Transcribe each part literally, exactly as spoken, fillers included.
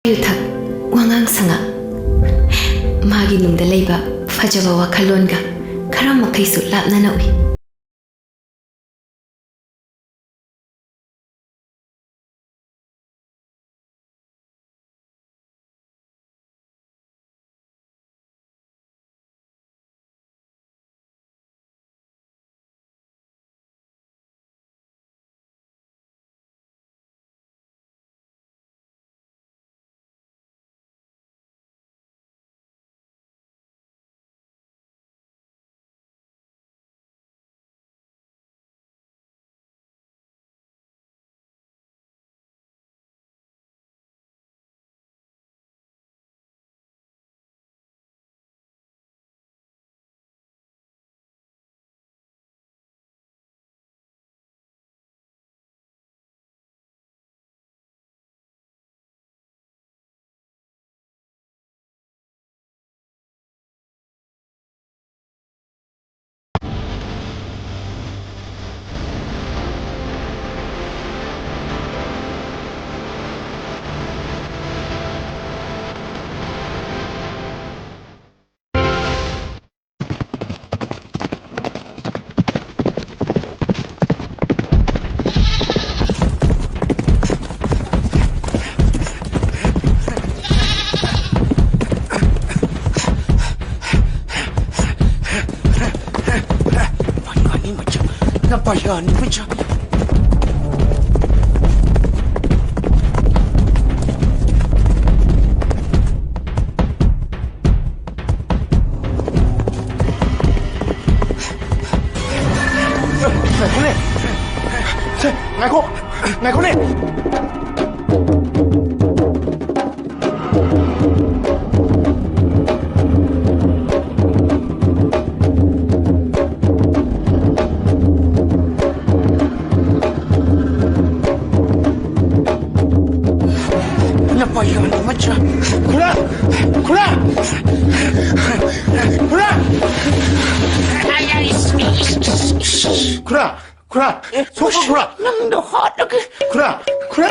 ꯌꯨꯊꯛ, ꯋꯥꯉꯥꯡ ꯁꯉꯥꯡ, ꯃꯥꯒꯤ ꯅꯨꯡꯗ ꯂꯩꯕ ꯐꯖꯕ ꯋꯥꯈꯜꯂꯣꯟꯒ ꯈꯔ ꯃꯈꯩꯁꯨ ꯂꯥꯞꯅꯅ ꯎꯏ꯫ ꯄꯥꯏꯌꯥꯅꯤ ꯃꯆꯥ, ꯅꯄꯥꯏꯌꯥꯅꯤ ꯃꯆꯥ꯫ ꯉꯥꯏꯈꯣꯅꯦ! ꯁꯦ, ꯉꯥꯏꯈꯣ! ꯉꯥꯏꯈꯣꯅꯦ! ꯅꯄꯥꯏꯌꯥꯅꯤ ꯃꯆꯥ꯫ ꯈꯨꯔꯥ! ꯈꯨꯔꯥ! ꯈꯨꯔꯥ! ꯈꯨꯔꯥ! ꯈꯨꯔꯥ! ꯑꯦ, ꯁꯣꯛꯄ ꯈꯨꯔꯥ! ꯅꯪꯗꯣ ꯍꯥꯠꯂꯒꯦ꯫ ꯈꯨꯔꯥ! ꯈꯨꯔꯥ!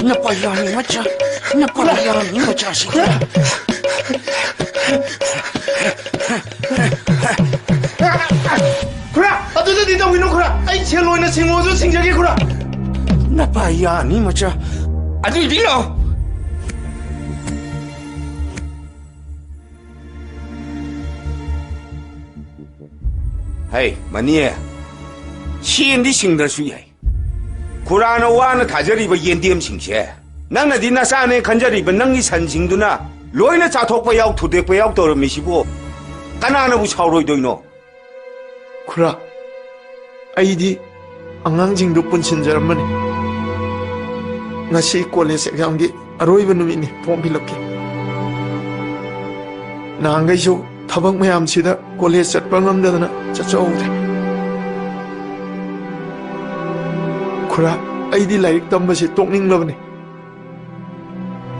ꯅꯄꯥ ꯌꯥꯅꯤ ꯃꯆꯥ, ꯅꯄꯥ ꯌꯥꯅꯤ ꯃꯆꯥꯁꯤ꯫ ꯈꯨꯔꯥ, ꯑꯗꯨꯗꯗꯤ ꯇꯧꯒꯤꯅꯨ ꯈꯨꯔꯥ꯫ ꯑꯩ ꯁꯦꯜ ꯑꯣꯏꯅ ꯁꯤꯡꯉꯣꯁꯨ ꯁꯤꯡꯖꯒꯦ ꯈꯨꯔꯥ꯫ ꯅꯄꯥ ꯌꯥꯅꯤ ꯃꯆꯥ꯫ ꯑꯗꯨꯏꯗꯤ ꯂꯥꯛꯑꯣ꯫ ꯍꯩ, ꯃꯅꯤ, ꯁꯦꯟꯗꯤ ꯁꯤꯡꯗ꯭ꯔꯁꯨ ꯌꯥꯏ꯫ ꯈꯨꯔꯥꯅ ꯋꯥꯅ ꯊꯥꯖꯔꯤꯕ ꯌꯦꯟꯗꯦꯝꯁꯤꯡꯁꯦ, ꯅꯪꯅꯗꯤ ꯅꯆꯥꯅꯦ ꯈꯟꯖꯔꯤꯕ ꯅꯪꯒꯤ ꯁꯟꯁꯤꯡꯗꯨꯅ ꯂꯣꯏꯅ ꯆꯥꯊꯣꯛꯄ ꯌꯥꯎ, ꯊꯨꯗꯦꯛꯄ ꯌꯥꯎ ꯇꯧꯔꯝꯃꯤꯁꯤꯕꯨ ꯀꯅꯥꯅꯕꯨ ꯁꯥꯎꯔꯣꯏꯗꯣꯏꯅꯣ? ꯈꯨꯔꯥ, ꯑꯩꯗꯤ ꯑꯉꯥꯡꯁꯤꯡꯗꯨ ꯄꯨꯟꯁꯤꯟꯖꯔꯝꯕꯅꯤ꯫ ꯉꯁꯤ ꯀꯣꯂꯦꯖ ꯑꯦꯛꯖꯥꯝꯒꯤ ꯑꯔꯣꯏꯕ ꯅꯨꯃꯤꯠꯅꯤ, ꯐꯣꯔꯝ ꯐꯤꯜ ꯑꯞꯀꯤ꯫ ꯅꯍꯥꯟꯈꯩꯁꯨ ꯊꯕꯛ ꯃꯌꯥꯝꯁꯤꯗ ꯀꯣꯂꯦꯖ ꯆꯠꯄ ꯉꯝꯗꯗꯅ ꯆꯠꯆꯍꯧꯗ꯭ꯔꯦ꯫ ꯈꯨꯔꯥ, ꯑꯩꯗꯤ ꯂꯥꯏꯔꯤꯛ ꯇꯝꯕꯁꯤ ꯇꯣꯛꯅꯤꯡꯂꯕꯅꯤ꯫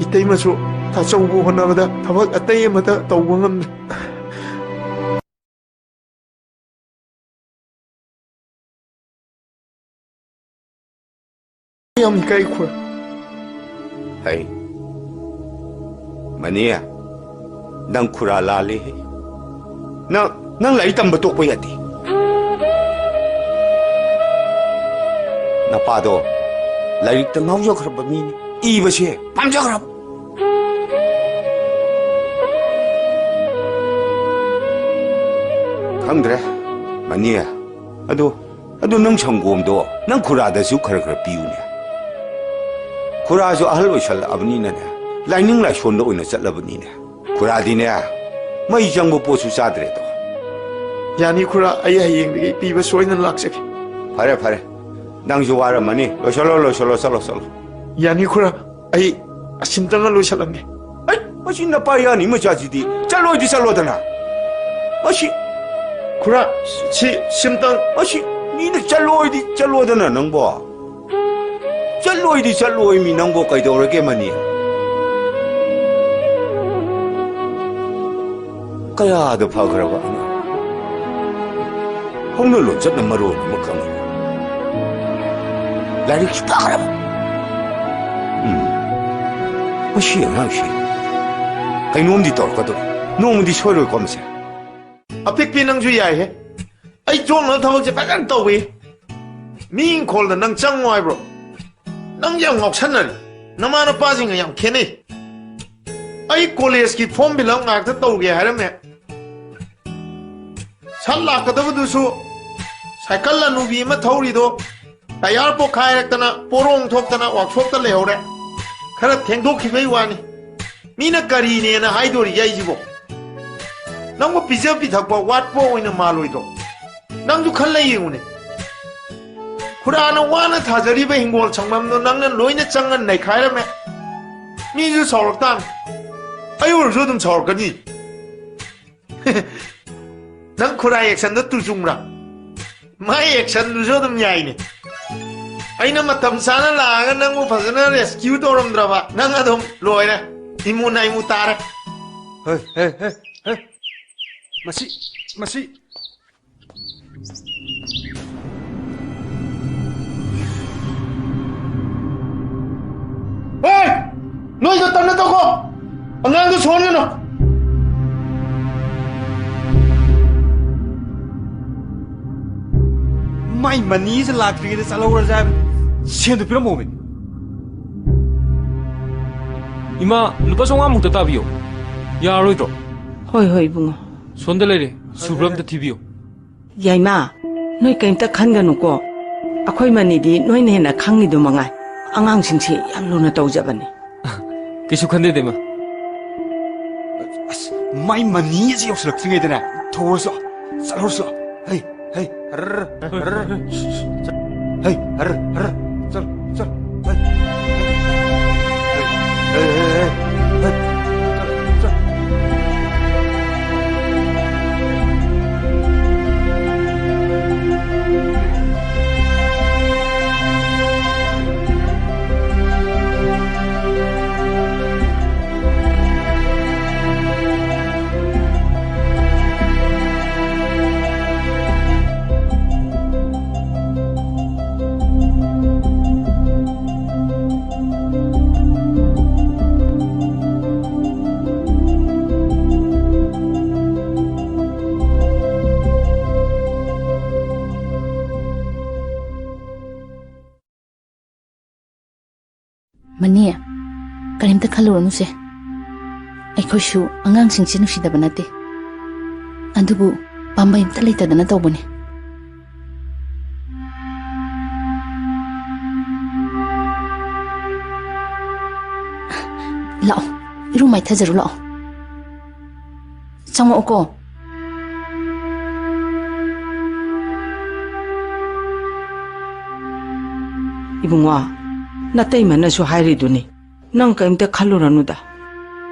ꯏꯇꯩꯃꯁꯨ ꯇꯥꯆꯧꯕꯨ ꯍꯣꯠꯅꯕꯗ ꯊꯕꯛ ꯑꯇꯩ ꯑꯃꯠꯇ ꯇꯧꯕ ꯉꯝꯗ꯭ꯔꯦ꯫ ꯌꯥꯝ ꯏꯀꯥꯏ ꯈꯨꯔꯥ꯫ ꯍꯩ, ꯃꯅꯤ, ꯅꯪ ꯈꯨꯔꯥ ꯂꯥꯜꯂꯦꯍꯦ꯫ ꯅꯪ, ꯅꯪ ꯂꯥꯏꯔꯤꯛ ꯇꯝꯕ ꯇꯣꯛꯄ ꯌꯥꯗꯦ꯫ ꯅꯄꯥꯗꯣ ꯂꯥꯏꯔꯤꯛꯇ ꯉꯥꯎꯖꯈ꯭ꯔꯕ ꯃꯤꯅꯤ, ꯏꯕꯁꯦ ꯄꯥꯝꯖꯈ꯭ꯔꯕ꯫ ꯈꯪꯗ꯭ꯔꯦ, ꯃꯅꯤ, ꯑꯗꯨ, ꯑꯗꯨ ꯅꯪ ꯁꯪꯒꯣꯝꯗꯣ ꯅꯪ ꯈꯨꯔꯥꯗꯁꯨ ꯈꯔ ꯈꯔ ꯄꯤꯌꯨꯅꯦ꯫ ꯈꯨꯔꯥꯁꯨ ꯑꯍꯜ ꯑꯣꯏꯁꯜꯂꯛꯑꯕꯅꯤꯅꯅꯦ, ꯂꯥꯏꯅꯤꯡ ꯂꯥꯏꯁꯣꯟꯗ ꯑꯣꯏꯅ ꯆꯠꯂꯕꯅꯤꯅꯦ꯫ ꯈꯨꯔꯥꯗꯤꯅꯦ, ꯃꯩ ꯆꯪꯕ ꯄꯣꯠꯁꯨ ꯆꯥꯗ꯭ꯔꯦꯗꯣ꯫ ꯌꯥꯅꯤ ꯈꯨꯔꯥ, ꯑꯩ ꯍꯌꯦꯡꯗꯒꯤ ꯄꯤꯕ ꯁꯣꯏꯗꯅ ꯂꯥꯛꯆꯒꯦ꯫ ꯐꯔꯦ, ꯐꯔꯦ, ꯅꯪꯁꯨ ꯋꯥꯔꯝꯃꯅꯤ, ꯂꯣꯏꯁꯜꯂꯣ, ꯂꯣꯏꯁꯜꯂꯣ, ꯆꯠꯂꯣ, ꯆꯠꯂꯣ꯫ ꯌꯥꯅꯤ ꯈꯨꯔꯥ, ꯑꯩ ꯑꯁꯤꯝꯇꯪꯒ ꯂꯣꯏꯁꯜꯂꯝꯒꯦ꯫ ꯑꯩ, ꯃꯁꯤ ꯅꯄꯥ ꯌꯥꯅꯤ ꯃꯆꯥꯁꯤꯗꯤ, ꯆꯠꯂꯣꯏꯗꯤ ꯆꯠꯂꯣꯗꯅ꯫ ꯃꯁꯤ ꯈꯨꯔꯥ, ꯁꯤ ꯁꯤꯝꯇꯪ꯫ ꯃꯁꯤ ꯃꯤꯅ ꯆꯠꯂꯣꯏꯗꯤ ꯆꯠꯂꯣꯗꯅ ꯅꯪꯕꯣ꯫ ꯆꯠꯂꯣꯏꯗꯤ ꯆꯠꯂꯣꯏ ꯃꯤ ꯅꯪꯕꯨ ꯀꯩꯗꯧꯔꯒꯦ ꯃꯅꯤ? ꯀꯌꯥꯗ ꯐꯈ꯭ꯔꯕ ꯑꯉꯥꯡ꯫ ꯍꯧꯅ ꯂꯣꯟꯆꯠꯅ ꯃꯔꯣꯟ ꯑꯃ ꯈꯪꯉꯤ꯫ ꯂꯥꯏꯔꯤꯛꯁꯨ ꯐꯈ꯭ꯔꯕ꯫ ꯃꯁꯤ ꯑꯉꯥꯡꯁꯤ ꯀꯩꯅꯣꯝꯗꯤ ꯇꯧꯔꯛꯀꯗꯧꯔꯤ꯫ ꯅꯣꯡꯃꯗꯤ ꯁꯣꯏꯔꯣꯏꯀꯣ ꯃꯁꯦ꯫ ꯑꯄꯤꯛꯄꯤ, ꯅꯪꯁꯨ ꯌꯥꯏꯍꯦ꯫ ꯑꯩ ꯆꯣꯡꯅꯕ ꯊꯕꯛꯁꯦ ꯐꯖꯅ ꯇꯧꯏ꯫ ꯃꯤ ꯏꯪꯈꯣꯜꯗ ꯅꯪ ꯆꯪꯉꯣ ꯍꯥꯏꯕ꯭ꯔꯣ? ꯅꯪ ꯌꯥꯝ ꯉꯥꯎꯁꯟꯅꯔꯦ꯫ ꯅꯃꯥ ꯅꯄꯥꯁꯤꯡꯒ ꯌꯥꯝ ꯈꯦꯠꯅꯩ꯫ ꯑꯩ ꯀꯣꯂꯦꯖꯀꯤ ꯐꯣꯔꯝ ꯐꯤꯜ ꯑꯞ ꯉꯥꯛꯇ ꯇꯧꯒꯦ ꯍꯥꯏꯔꯝꯃꯦ꯫ ꯁꯠ ꯂꯥꯛꯀꯗꯕꯗꯨꯁꯨ ꯁꯥꯏꯀꯜ ꯑꯅꯨꯕꯤ ꯑꯃ ꯊꯧꯔꯤꯗꯣ ꯇꯌꯥꯔ ꯄꯣꯛꯈꯥꯏꯔꯛꯇꯅ ꯄꯣꯔꯣꯡ ꯊꯣꯛꯇꯅ ꯋꯥꯛꯁꯣꯞꯇ ꯂꯩꯍꯧꯔꯦ꯫ ꯈꯔ ꯊꯦꯡꯗꯣꯛꯈꯤꯕꯩ ꯋꯥꯅꯤ꯫ ꯃꯤꯅ ꯀꯔꯤꯅꯦꯅ ꯍꯥꯏꯗꯣꯔꯤꯒꯦ ꯑꯩꯁꯤꯕꯣ? ꯅꯪꯕꯨ ꯄꯤꯖ ꯄꯤꯊꯛꯄ ꯋꯥꯠꯄ ꯑꯣꯏꯅ ꯃꯥꯜꯂꯣꯏꯗ꯭ꯔꯣ? ꯅꯪꯁꯨ ꯈꯜꯂ ꯌꯦꯡꯉꯨꯅꯦ꯫ ꯈꯨꯔꯥꯅ ꯋꯥꯅ ꯊꯥꯖꯔꯤꯕ ꯍꯤꯡꯒꯣꯜ ꯁꯪꯂꯝꯗꯣ ꯅꯪꯅ ꯂꯣꯏꯅ ꯆꯪꯉ ꯅꯩꯈꯥꯏꯔꯝꯃꯦ꯫ ꯃꯤꯁꯨ ꯁꯥꯎꯔꯛꯇꯥꯕꯅꯤ꯫ ꯑꯩ ꯑꯣꯏꯔꯁꯨ ꯑꯗꯨꯝ ꯁꯥꯎꯔꯛꯀꯅꯤ꯫ ꯅꯪ ꯈꯨꯔꯥꯏ ꯑꯦꯛꯁꯟꯗꯣ ꯇꯨ ꯆꯨꯡꯕ꯭ꯔꯥ? ꯃꯥꯏ ꯑꯦꯛꯁꯟꯗꯨꯁꯨ ꯑꯗꯨꯝ ꯌꯥꯏꯅꯦ꯫ ꯑꯩꯅ ꯃꯇꯝ ꯆꯥꯅ ꯂꯥꯛꯑꯒ ꯅꯪꯕꯨ ꯐꯖꯅ ꯔꯦꯁꯀ꯭ꯌꯨ ꯇꯧꯔꯝꯗ꯭ꯔꯕ, ꯅꯪ ꯑꯗꯨꯝ ꯂꯣꯏꯔꯦ꯫ ꯏꯃꯨ ꯅꯥꯏꯃꯨ ꯇꯥꯔꯦ꯫ ꯍꯦ, ꯍꯦ, ꯍꯦ, ꯍꯦ꯫ ꯃꯁꯤ, ꯃꯁꯤ꯫ ꯍꯦ! ꯅꯣꯏꯗꯣ ꯇꯞꯅ ꯇꯧꯀꯣ꯫ ꯑꯉꯥꯡꯗꯣ ꯁꯣꯟꯒꯅꯨ꯫ ꯃꯥꯏ ꯃꯅꯤꯁꯦ ꯂꯥꯛꯇ꯭ꯔꯤꯉꯩꯗ ꯆꯠꯍꯧꯔꯁꯦ ꯍꯥꯏꯕꯅꯤ꯫ ꯁꯦꯟꯗꯣ ꯄꯤꯔꯝꯃꯣꯃꯦ꯫ ꯏꯃꯥ, ꯂꯨꯄꯥ ꯆꯥꯝꯃꯉꯥꯃꯨꯛꯇ ꯇꯥꯕꯤꯌꯣ꯫ ꯌꯥꯔꯣꯏꯗ꯭ꯔꯣ? ꯍꯣꯏ, ꯍꯣꯏ, ꯏꯕꯨꯡꯉꯣ꯫ ꯁꯣꯝꯗ ꯂꯩꯔꯦ, ꯁꯨꯕ꯭ꯔꯥ ꯑꯝꯇ ꯊꯤꯕꯤꯌꯨ꯫ ꯌꯥꯏꯃ, ꯅꯣꯏ ꯀꯩꯝꯇ ꯈꯟꯒꯅꯨꯀꯣ꯫ ꯑꯩꯈꯣꯏ ꯃꯅꯤꯗꯤ ꯅꯣꯏꯅ ꯍꯦꯟꯅ ꯈꯪꯉꯤꯗꯨ ꯃꯉꯥꯏ꯫ ꯑꯉꯥꯡꯁꯤꯡꯁꯤ ꯌꯥꯝ ꯂꯨꯅ ꯇꯧꯖꯕꯅꯤ꯫ ꯀꯩꯁꯨ ꯈꯟꯗꯦꯗ, ꯏꯃꯥ꯫ ꯑꯁ, ꯃꯥꯏ ꯃꯅꯤ ꯑꯁꯤ ꯌꯧꯁꯤꯜꯂꯛꯇ꯭ꯔꯤꯉꯩꯗꯅꯦ ꯊꯧꯔꯁꯤ ꯂꯥꯛꯑꯣ, ꯆꯠꯍꯧꯔꯁꯤ ꯂꯥꯛꯑꯣ꯫ ꯍꯩ, ꯍꯩ, ꯍꯔꯔ, ꯍꯔꯔ, ꯍꯩ, ꯍꯔꯔ, ꯍꯔꯔ, ꯆꯠꯂꯣ, ꯆꯠꯂꯣ, ꯍꯩ, ꯍꯩ, ꯍꯩ, ꯍꯩ, ꯍꯩ, ꯆꯠꯂꯣ, ꯆꯠꯂꯣ꯫ ꯀꯔꯤꯝꯇ ꯈꯜꯂꯨꯔꯅꯨꯁꯦ꯫ ꯑꯩꯈꯣꯏꯁꯨ ꯑꯉꯥꯡꯁꯤꯡꯁꯦ ꯅꯨꯡꯁꯤꯗꯕ ꯅꯠꯇꯦ꯫ ꯑꯗꯨꯕꯨ ꯄꯥꯝꯕꯩ ꯑꯝꯇ ꯂꯩꯇꯗꯅ ꯇꯧꯕꯅꯤ꯫ ꯂꯥꯛꯑꯣ, ꯏꯔꯨ ꯃꯥꯏꯊꯖꯔꯨ ꯂꯥꯛꯑꯣ꯫ ꯆꯪꯉꯛꯑꯣꯀꯣ꯫ ꯏꯕꯨꯡꯉꯣ, ꯅꯇꯩꯃꯅꯁꯨ ꯍꯥꯏꯔꯤꯗꯨꯅꯤ, ꯅꯪ ꯀꯔꯤꯝꯇ ꯈꯜꯂꯨꯔꯅꯨꯗ꯫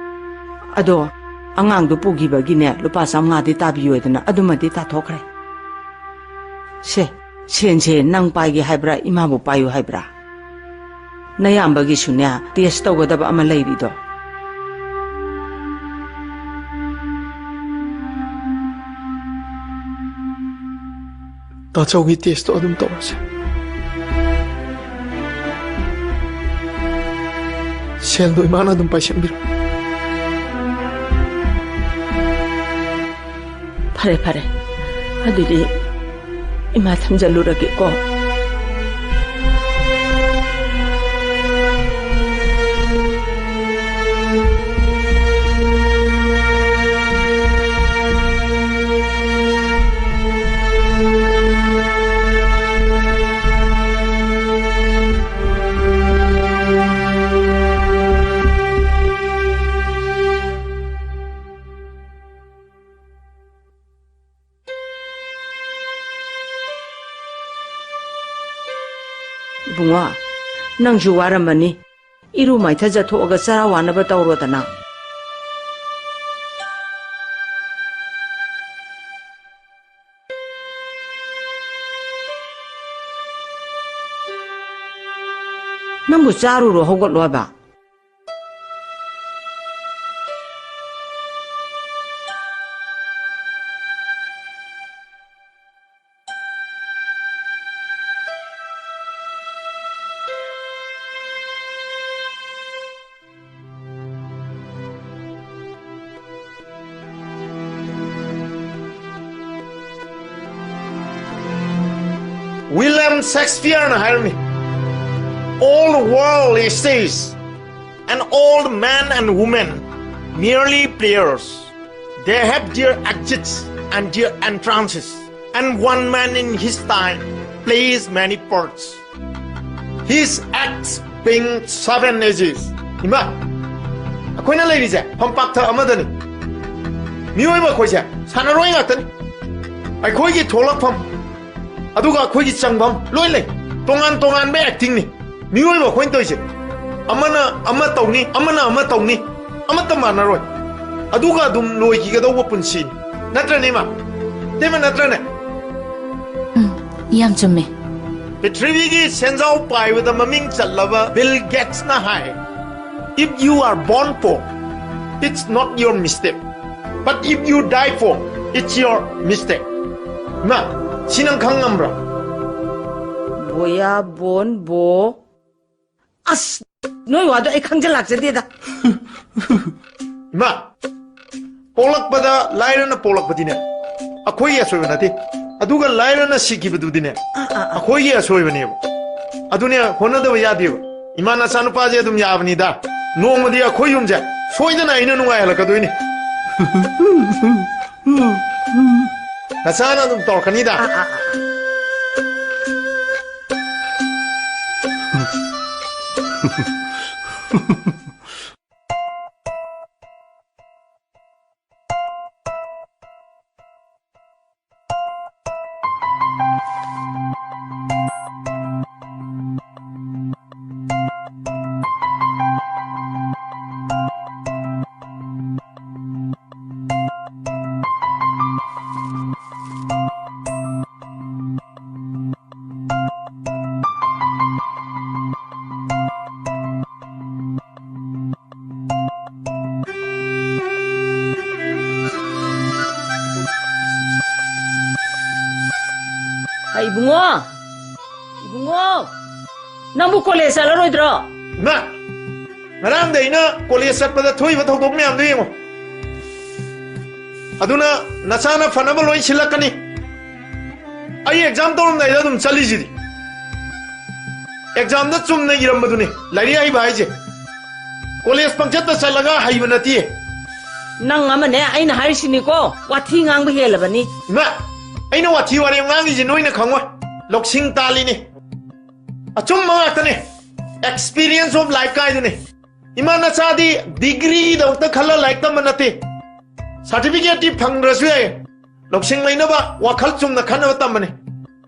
ꯑꯗꯣ ꯑꯉꯥꯡꯗꯣ ꯄꯨꯈꯤꯕꯒꯤꯅꯦ, ꯂꯨꯄꯥ ꯆꯥꯝꯃꯉꯥꯗꯤ ꯇꯥꯕꯤꯌꯣꯗꯅ ꯑꯗꯨꯃꯗꯤ ꯇꯥꯊꯣꯛꯈ꯭ꯔꯦ꯫ ꯁꯦ, ꯁꯦꯟꯁꯦ ꯅꯪ ꯄꯥꯏꯒꯦ ꯍꯥꯏꯕ꯭ꯔꯥ, ꯏꯃꯥꯕꯨ ꯄꯥꯏꯌꯨ ꯍꯥꯏꯕ꯭ꯔꯥ? ꯅꯌꯥꯝꯕꯒꯤꯁꯨꯅꯦ, ꯇꯦꯁ ꯇꯧꯒꯗꯕ ꯑꯃ ꯂꯩꯔꯤꯗꯣ꯫ ꯇꯥꯆꯧꯒꯤ ꯇꯦꯁꯇꯣ ꯑꯗꯨꯝ ꯇꯧꯔꯁꯦ꯫ ꯁꯦꯜꯗꯣ ꯏꯃꯥꯅ ꯑꯗꯨꯝ ꯄꯥꯏꯁꯟꯕꯤꯔꯣ꯫ ꯐꯔꯦ, ꯐꯔꯦ꯫ ꯑꯗꯨꯗꯤ ꯏꯃꯥ ꯊꯝꯖꯜꯂꯨꯔꯒꯦꯀꯣ꯫ ꯏꯕꯨꯡꯉꯣ, ꯅꯪꯁꯨ ꯋꯥꯔꯝꯃꯅꯤ꯫ ꯏꯔꯨ ꯃꯥꯏꯊꯖꯊꯣꯛꯑꯒ ꯆꯔꯥ ꯋꯥꯅꯕ ꯇꯧꯔꯣꯗꯅ꯫ ꯅꯪꯕꯨ ꯆꯥꯔꯨꯔꯣ, ꯍꯧꯒꯠꯂꯣ ꯍꯥꯏꯕ꯫ William Shakespeareꯅ ꯍꯥꯏꯔꯝꯃꯤ, "All the world is stage, And all men and women, merely players. They have their exits and their entrances. And one man in his time plays many parts. His acts being seven ages. ꯏꯃꯥ, ꯑꯩꯈꯣꯏꯅ ꯂꯩꯔꯤꯁꯦ ꯐꯝꯄꯥꯛꯊꯛ ꯑꯃꯗꯅꯤ꯫ ꯃꯤꯑꯣꯏꯕ ꯑꯩꯈꯣꯏꯁꯦ ꯁꯥꯟꯅꯔꯣꯏ ꯉꯥꯛꯇꯅꯤ꯫ ꯑꯩꯈꯣꯏꯒꯤ ꯊꯣꯛꯂꯛꯐꯝ, ꯑꯗꯨꯒ ꯑꯩꯈꯣꯏꯒꯤ ꯆꯪꯐꯝ ꯂꯣꯏ ꯂꯩ꯫ ꯇꯣꯉꯥꯟ ꯇꯣꯉꯥꯟꯕ actingꯅꯤ꯫ ꯃꯤꯑꯣꯏꯕ ꯑꯩꯈꯣꯏꯅ ꯇꯧꯔꯤꯁꯦ, ꯑꯃꯅ ꯑꯃ ꯇꯧꯅꯤ, ꯑꯃꯅ ꯑꯃ ꯇꯧꯅꯤ, ꯑꯃꯠꯇ ꯃꯥꯟꯅꯔꯣꯏ꯫ ꯑꯗꯨꯒ ꯑꯗꯨꯝ ꯂꯣꯏꯈꯤꯒꯗꯧꯕ ꯄꯨꯟꯁꯤꯅꯤ꯫ ꯅꯠꯇ꯭ꯔꯅꯦ, ꯏꯃꯥ? ꯏꯇꯩꯃ, ꯅꯠꯇ꯭ꯔꯅꯦ? ꯎꯝ, ꯌꯥꯝ ꯆꯨꯝꯃꯦ꯫ ꯄ꯭ꯔꯤꯊꯤꯕꯤꯒꯤ ꯁꯦꯟꯖꯥꯎ ꯄꯥꯏꯕꯗ ꯃꯃꯤꯡ ꯆꯠꯂꯕ ꯕꯤꯜ ꯒꯦꯠꯁꯅ ꯍꯥꯏ, "If you are born poor, it's not your mistake. But if you die poor, it's your mistake." ꯏꯃꯥ, ꯁꯤ ꯅꯪ ꯈꯪ ꯉꯝꯕ꯭ꯔꯥ? ꯕꯣꯌꯥ ꯕꯣꯟ ꯕꯣ꯫ ꯑꯁ, ꯅꯣꯏ ꯋꯥꯗꯣ ꯑꯩ ꯈꯪꯖ ꯂꯥꯛꯆꯗꯦꯗ꯫ ꯏꯃꯥ, ꯄꯣꯛꯂꯛꯄꯗ ꯂꯥꯏꯔꯅ ꯄꯣꯛꯂꯛꯄꯗꯤꯅꯦ, ꯑꯩꯈꯣꯏꯒꯤ ꯑꯁꯣꯏꯕ ꯅꯠꯇꯦ꯫ ꯑꯗꯨꯒ ꯂꯥꯏꯔꯅ ꯁꯤꯈꯤꯕꯗꯨꯗꯤꯅꯦ, ꯑꯥ, ꯑꯥ, ꯑꯥ꯫ ꯑꯩꯈꯣꯏꯒꯤ ꯑꯁꯣꯏꯕꯅꯦꯕ꯫ ꯑꯗꯨꯅꯦ, ꯍꯣꯠꯅꯗꯕ ꯌꯥꯗꯦꯕ꯫ ꯏꯃꯥ, ꯅꯆꯥꯅꯨꯄꯥꯁꯦ ꯑꯗꯨꯝ ꯌꯥꯕꯅꯤꯗ꯫ ꯅꯣꯡꯃꯗꯤ ꯑꯩꯈꯣꯏ ꯌꯨꯝꯁꯦ ꯁꯣꯏꯗꯅ ꯑꯩꯅ ꯅꯨꯡꯉꯥꯏꯍꯜꯂꯛꯀꯗꯣꯏꯅꯤ꯫ ꯅꯆꯥꯅ ꯑꯗꯨꯝ ꯇꯧꯔꯛꯀꯅꯤꯗ꯫ ꯑꯥ, ꯑꯥ, ꯑꯥ꯫ ꯍꯩ, ꯏꯕꯨꯡꯉꯣ! ꯏꯕꯨꯡꯉꯣ! ꯅꯪꯕꯨ ꯀꯣꯂꯦꯖ ꯆꯠꯂꯔꯣꯏꯗ꯭ꯔꯣ? ꯏꯃꯥ! ꯉꯔꯥꯡꯗ ꯑꯩꯅ ꯀꯣꯂꯦꯖ ꯆꯠꯄꯗ ꯊꯣꯛꯏꯕ ꯊꯧꯗꯣꯛ ꯃꯌꯥꯝꯗꯣ ꯌꯦꯡꯉꯣ꯫ ꯑꯗꯨꯅ ꯅꯆꯥꯅ ꯐꯅꯕ ꯂꯣꯏ ꯁꯤꯜꯂꯛꯀꯅꯤ꯫ ꯑꯩ ꯑꯦꯛꯖꯥꯝ ꯇꯧꯔꯝꯗꯥꯏꯗ ꯑꯗꯨꯝ ꯆꯠꯂꯤꯁꯤꯗꯤ꯫ ꯑꯦꯛꯖꯥꯝꯗ ꯆꯨꯝꯅ ꯏꯔꯝꯕꯗꯨꯅꯤ ꯂꯥꯏꯔꯤꯛ ꯍꯩꯕ ꯍꯥꯏꯁꯦ꯫ ꯀꯣꯂꯦꯖ ꯄꯪꯆꯠꯇ ꯆꯠꯂꯒ ꯍꯩꯕ ꯅꯠꯇꯦ꯫ ꯅꯪ ꯑꯃꯅꯦ, ꯑꯩꯅ ꯍꯥꯏꯔꯤꯁꯤꯅꯤꯀꯣ, ꯋꯥꯊꯤ ꯉꯥꯡꯕ ꯍꯦꯜꯂꯕꯅꯤ꯫ ꯏꯃꯥ, ꯑꯩꯅ ꯋꯥꯊꯤ ꯋꯥꯔꯦꯝ ꯉꯥꯡꯉꯤꯁꯦ ꯅꯣꯏꯅ ꯈꯪꯉꯣꯏ꯫ ꯂꯧꯁꯤꯡ ꯇꯥꯜꯂꯤꯅꯤ꯫ ꯑꯆꯨꯝꯕ ꯉꯥꯛꯇꯅꯦ꯫ Experience of life ꯀꯥꯏꯗꯨꯅꯤ꯫ ꯏꯃꯥ, ꯅꯆꯥꯗꯤ ꯗꯤꯒ꯭ꯔꯤꯒꯤꯗꯃꯛꯇ ꯈꯜꯂ ꯂꯥꯏꯔꯤꯛ ꯇꯝꯕ ꯅꯠꯇꯦ꯫ ꯁꯥꯔꯇꯤꯐꯤꯀꯦꯠꯇꯤ ꯐꯪꯗ꯭ꯔꯁꯨ ꯌꯥꯏ, ꯂꯧꯁꯤꯡ ꯂꯩꯅꯕ, ꯋꯥꯈꯜ ꯆꯨꯝꯅ ꯈꯟꯅꯕ ꯇꯝꯕꯅꯤ꯫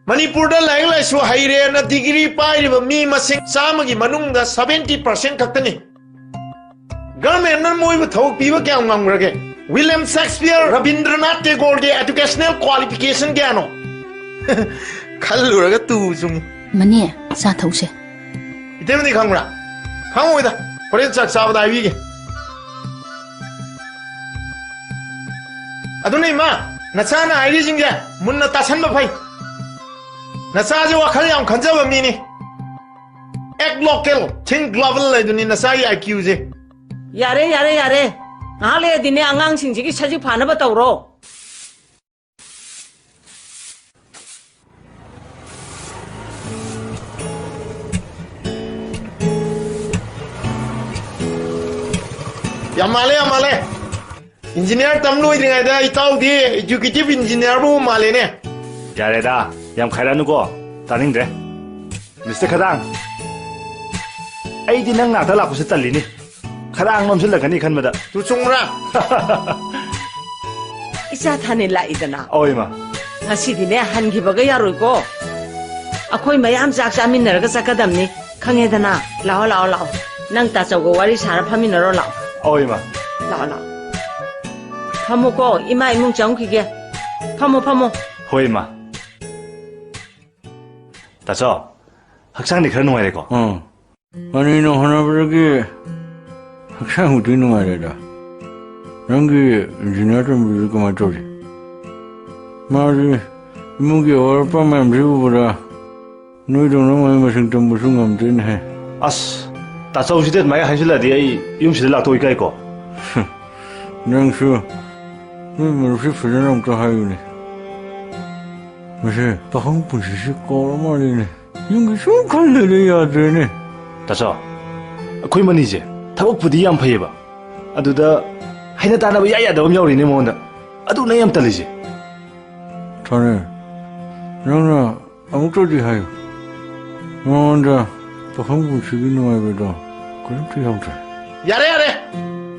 ꯃꯅꯤꯄꯨꯔꯗ ꯂꯥꯏꯔꯤꯛ ꯂꯥꯏꯁꯨ ꯍꯩꯔꯦꯅ ꯗꯤꯒ꯭ꯔꯤ ꯄꯥꯏꯔꯤꯕ ꯃꯤ ꯃꯁꯤꯡ ꯆꯥꯝꯃꯒꯤ ꯃꯅꯨꯡꯗ seventy percent ꯈꯛꯇꯅꯤ꯫ ꯒꯚꯔꯟꯃꯦꯟꯠꯅ ꯃꯣꯏꯕꯨ ꯊꯕꯛ ꯄꯤꯕ ꯀꯌꯥꯝ ꯉꯝꯈ꯭ꯔꯒꯦ? William Shakespeare, Rabindranath ꯇꯦꯒꯣꯔꯒꯤ educational qualification ꯀꯌꯥꯅꯣ? ꯈꯜꯂꯨꯔꯒ ꯇꯨ ꯆꯨꯡꯉꯤ꯫ ꯃꯅꯦ, ꯆꯥ ꯊꯛꯎꯁꯦ꯫ ꯏꯇꯩꯃꯗꯤ ꯈꯪꯕ꯭ꯔꯥ? ꯈꯪꯉꯣꯏꯗ, ꯍꯣꯔꯦꯟ ꯆꯥꯛ ꯆꯥꯕꯗ ꯍꯥꯏꯕꯤꯒꯦ꯫ ꯑꯗꯨꯅ ꯏꯃꯥ, ꯅꯆꯥꯅ ꯍꯥꯏꯔꯤꯁꯤꯡꯁꯦ ꯃꯨꯟꯅ ꯇꯥꯁꯟꯕ ꯐꯩ꯫ ꯅꯆꯥꯁꯦ ꯋꯥꯈꯜ ꯌꯥꯝ ꯈꯟꯖꯕ ꯃꯤꯅꯤ꯫ Act local, think global ꯍꯥꯏꯗꯨꯅꯤ ꯅꯆꯥꯒꯤ I Q ꯁꯦ꯫ ꯌꯥꯔꯦ, ꯌꯥꯔꯦ, ꯌꯥꯔꯦ꯫ ꯉꯥꯏꯍꯥꯛ ꯂꯩꯔꯗꯤꯅꯦ, ꯑꯉꯥꯡꯁꯤꯡꯁꯤꯒꯤ ꯁꯖꯤꯛ ꯐꯥꯅꯕ ꯇꯧꯔꯣ꯫ ꯌꯥꯝ ꯃꯥꯜꯂꯦ, ꯌꯥꯝ ꯃꯥꯜꯂꯦ꯫ ꯏꯟꯖꯤꯅꯤꯌꯥꯔ ꯇꯝ ꯂꯣꯏꯗ꯭ꯔꯤꯉꯩꯗ ꯏꯇꯥꯎꯗꯤ ꯑꯦꯛꯖꯤꯀ꯭ꯌꯨꯇꯤꯚ ꯏꯟꯖꯤꯅꯤꯌꯥꯔꯕꯨ ꯃꯥꯜꯂꯦꯅꯦ꯫ ꯌꯥꯔꯦꯗ, ꯌꯥꯝ ꯈꯥꯏꯔꯛꯑꯅꯨꯀꯣ, ꯇꯥꯅꯤꯡꯗ꯭ꯔꯦ꯫ ꯃꯤꯁꯇꯔ ꯈꯗꯥꯡ, ꯑꯩꯗꯤ ꯅꯪ ꯅꯥꯛꯇ ꯂꯥꯛꯄꯁꯦ ꯇꯜꯂꯤꯅꯦ꯫ ꯈꯗꯥꯡ ꯅꯣꯝꯁꯤꯜꯂꯛꯀꯅꯤ ꯈꯟꯕꯗ꯫ ꯇꯨ ꯆꯨꯝꯕ꯭ꯔꯥ? ꯏꯆꯥ ꯊꯥꯅꯤꯜ ꯂꯥꯛꯏꯗꯅ꯫ ꯑꯧ, ꯏꯃꯥ꯫ ꯉꯁꯤꯗꯤꯅꯦ, ꯍꯟꯈꯤꯕꯒ ꯌꯥꯔꯣꯏꯀꯣ꯫ ꯑꯩꯈꯣꯏ ꯃꯌꯥꯝ ꯆꯥꯛ ꯆꯥꯃꯤꯟꯅꯔꯒ ꯆꯠꯀꯗꯕꯅꯤ꯫ ꯈꯪꯉꯦꯗꯅ? ꯂꯥꯛꯑꯣ, ꯂꯥꯛꯑꯣ, ꯂꯥꯛꯑꯣ꯫ ꯅꯪ ꯇꯥꯆꯧꯒ ꯋꯥꯔꯤ ꯁꯥꯔ ꯐꯝꯃꯤꯟꯅꯔꯣ, ꯂꯥꯛꯑꯣ꯫ ꯑꯧ, ꯏꯃꯥ꯫ ꯂꯥꯛꯑꯣ, ꯂꯥꯛꯑꯣ꯫ ꯐꯝꯃꯨꯀꯣ, ꯏꯃꯥ ꯏꯃꯨꯡ ꯆꯪꯉꯨꯈꯤꯒꯦ꯫ ꯐꯝꯃꯣ, ꯐꯝꯃꯣ꯫ ꯍꯣꯏ, ꯏꯃꯥ꯫ ꯇꯥꯆꯧ, ꯍꯛꯆꯥꯡꯗꯤ ꯈꯔ ꯅꯨꯡꯉꯥꯏꯔꯦꯀꯣ? ꯑꯥ꯫ ꯑꯅꯤꯅ ꯍꯣꯠꯅꯕꯗꯒꯤ ꯍꯛꯆꯥꯡꯕꯨꯗꯤ ꯅꯨꯡꯉꯥꯏꯔꯦꯗ꯫ ꯅꯪꯒꯤ ꯏꯟꯖꯤꯅꯤꯌꯥꯔ ꯇꯝꯕꯗꯨꯗꯤ ꯀꯃꯥꯏꯅ ꯇꯧꯔꯤ? ꯃꯥꯗꯤ ꯏꯃꯨꯡꯒꯤ ꯑꯋꯥꯠ ꯑꯄꯥ ꯃꯌꯥꯝꯁꯤ ꯎꯕꯗ ꯅꯣꯏꯗꯧꯅ ꯃꯍꯩ ꯃꯁꯤꯡ ꯇꯝꯕꯁꯨ ꯉꯝꯗꯦꯅꯦꯍꯦ꯫ ꯑꯁ, ꯇꯥꯆꯧꯁꯤꯗꯤ ꯑꯗꯨꯃꯥꯏꯅ ꯍꯥꯏꯖꯤꯜꯂꯗꯤ ꯑꯩ ꯌꯨꯝꯁꯤꯗ ꯂꯥꯛꯇꯣꯛ ꯏꯀꯥꯏꯀꯣ꯫ ꯅꯪꯁꯨ ꯅꯣꯏ ꯃꯔꯨꯞꯁꯤ ꯐꯖꯅ ꯑꯝꯇ ꯍꯥꯏꯌꯨꯅꯦ꯫ ꯃꯁꯤ ꯄꯥꯈꯪ ꯄꯨꯟꯁꯤꯁꯤ ꯀꯧꯔ ꯃꯥꯜꯂꯦꯅꯦ꯫ ꯌꯨꯝꯒꯤ ꯁꯨꯝ ꯈꯜ ꯂꯩꯔꯦ, ꯌꯥꯗ꯭ꯔꯦꯅꯦ꯫ ꯇꯥꯆꯧ, ꯑꯩꯈꯣꯏ ꯃꯅꯤꯁꯦ ꯊꯕꯛꯄꯨꯗꯤ ꯌꯥꯝ ꯐꯩꯌꯦꯕ, ꯑꯗꯨꯗ ꯍꯩꯅ ꯇꯥꯟꯅꯕ ꯏꯌꯥ ꯌꯥꯗꯕ ꯑꯃ ꯌꯥꯎꯔꯤꯅꯦ ꯃꯉꯣꯟꯗ꯫ ꯑꯗꯨꯅ ꯌꯥꯝ ꯇꯜꯂꯤꯁꯦ꯫ ꯊꯥꯅꯦ, ꯅꯪꯅ ꯑꯃꯨꯛꯇꯗꯤ ꯍꯥꯏꯌꯨ, ꯃꯉꯣꯟꯗ ꯄꯥꯈꯪ ꯄꯨꯟꯁꯤꯒꯤ ꯅꯨꯡꯉꯥꯏꯕꯗꯣ ꯀꯔꯤꯝꯇ ꯌꯥꯎꯗ꯭ꯔꯦ꯫ ꯌꯥꯔꯦ, ꯌꯥꯔꯦ꯫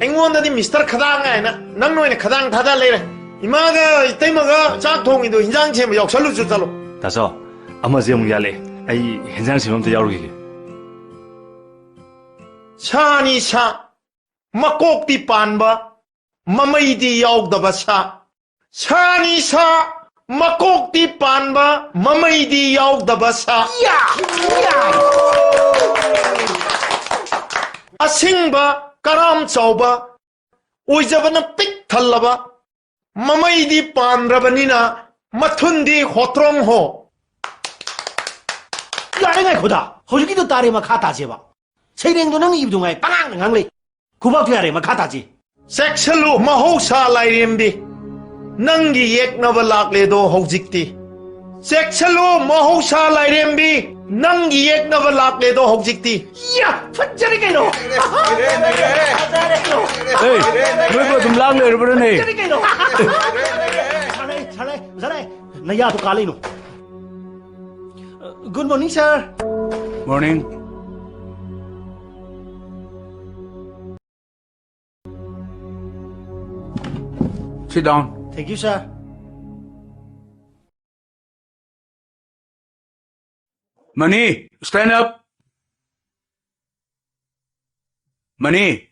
ꯑꯩꯉꯣꯟꯗꯗꯤ ꯃꯤꯁꯇꯔ ꯈꯗꯥꯡ ꯍꯥꯏꯅ ꯅꯪꯅ ꯑꯣꯏꯅ ꯈꯗꯥꯡ ꯊꯥꯗ ꯂꯩꯔꯦ꯫ ꯏꯃꯥꯒ ꯏꯇꯩꯃꯒ ꯆꯥꯛ ꯊꯣꯡꯉꯤꯗꯣ ꯍꯤꯟꯖꯥꯡ ꯁꯦꯝꯕ ꯌꯥꯎꯁꯜꯂꯨꯆꯣ, ꯆꯠꯂꯣ꯫ ꯇꯥꯆꯧ, ꯑꯃꯁꯦ ꯑꯃꯨꯛ ꯌꯥꯜꯂꯛꯑꯦ꯫ ꯑꯩ ꯍꯤꯟꯖꯥꯡ ꯁꯦꯝꯕ ꯑꯝꯇ ꯌꯥꯎꯔꯨꯈꯤꯒꯦ꯫ ꯁꯥꯅꯤ ꯁꯥ, ꯃꯀꯣꯛꯇꯤ ꯄꯥꯟꯕ, ꯃꯃꯩꯗꯤ ꯌꯥꯎꯗꯕ ꯁꯥ꯫ ꯁꯥꯅꯤ ꯁꯥ, ꯃꯀꯣꯛꯇꯤ ꯄꯥꯟꯕ, ꯃꯃꯩꯗꯤ ꯌꯥꯎꯗꯕ ꯁꯥ꯫ ꯌꯥ! ꯌꯥ! ꯑꯁꯤꯡꯕ, ꯀꯔꯥꯝ ꯆꯥꯎꯕ, ꯑꯣꯏꯖꯕꯅ ꯄꯤꯛ ꯊꯜꯂꯕ, ꯃꯃꯩꯗꯤ ꯄꯥꯟꯗ꯭ꯔꯕꯅꯤꯅ ꯃꯊꯨꯟꯗꯤ ꯍꯣꯇ꯭ꯔꯣꯡ ꯍꯣ꯫ ꯌꯥꯔꯦ, ꯉꯥꯏꯈꯣꯗ, ꯍꯧꯖꯤꯛꯀꯤꯗꯣ ꯇꯥꯔꯦ, ꯃꯈꯥ ꯇꯥꯁꯦꯕ꯫ ꯁꯩꯔꯦꯡꯗꯣ ꯅꯪꯅ ꯏꯕꯗꯨ ꯉꯥꯏ, ꯄꯉꯥꯡꯗ ꯉꯥꯡ ꯂꯩ꯫ ꯈꯨꯕꯥꯛꯇꯨ ꯌꯥꯔꯦ, ꯃꯈꯥ ꯇꯥꯁꯤ꯫ ꯆꯦꯛꯁꯤꯜꯂꯨ ꯃꯍꯧꯁꯥ ꯂꯥꯏꯔꯦꯝꯕꯤ, ꯅꯪꯒꯤ ꯌꯦꯛꯅꯕ ꯂꯥꯛꯂꯦꯗꯣ ꯍꯧꯖꯤꯛꯇꯤ꯫ ꯆꯦꯛꯁꯤꯜꯂꯨ ꯃꯍꯧꯁꯥ ꯂꯥꯏꯔꯦꯝꯕꯤ, ꯅꯪꯒꯤ ꯌꯦꯛꯅꯕ ꯂꯥꯛꯂꯦꯗꯣ ꯍꯧꯖꯤꯛꯇꯤ꯫ ꯌꯥ! ꯐꯖꯔꯦ ꯀꯩꯅꯣ! ꯐꯖꯔꯦ ꯀꯩꯅꯣ! ꯑꯦ, ꯅꯣꯏꯕꯨ ꯑꯗꯨꯝ ꯂꯥꯡ ꯂꯩꯔꯕ꯭ꯔꯅꯦ? ꯐꯖꯔꯦ ꯀꯩꯅꯣ! ꯁꯥꯂꯥꯏ, ꯁꯥꯂꯥꯏ, ꯁꯥꯂꯥꯏ, ꯅꯌꯥꯗꯣ ꯀꯥ ꯂꯩꯅꯣ? Good morning, sir. Morning. Sit down. Thank you, sir. Mani, stand up. Mani,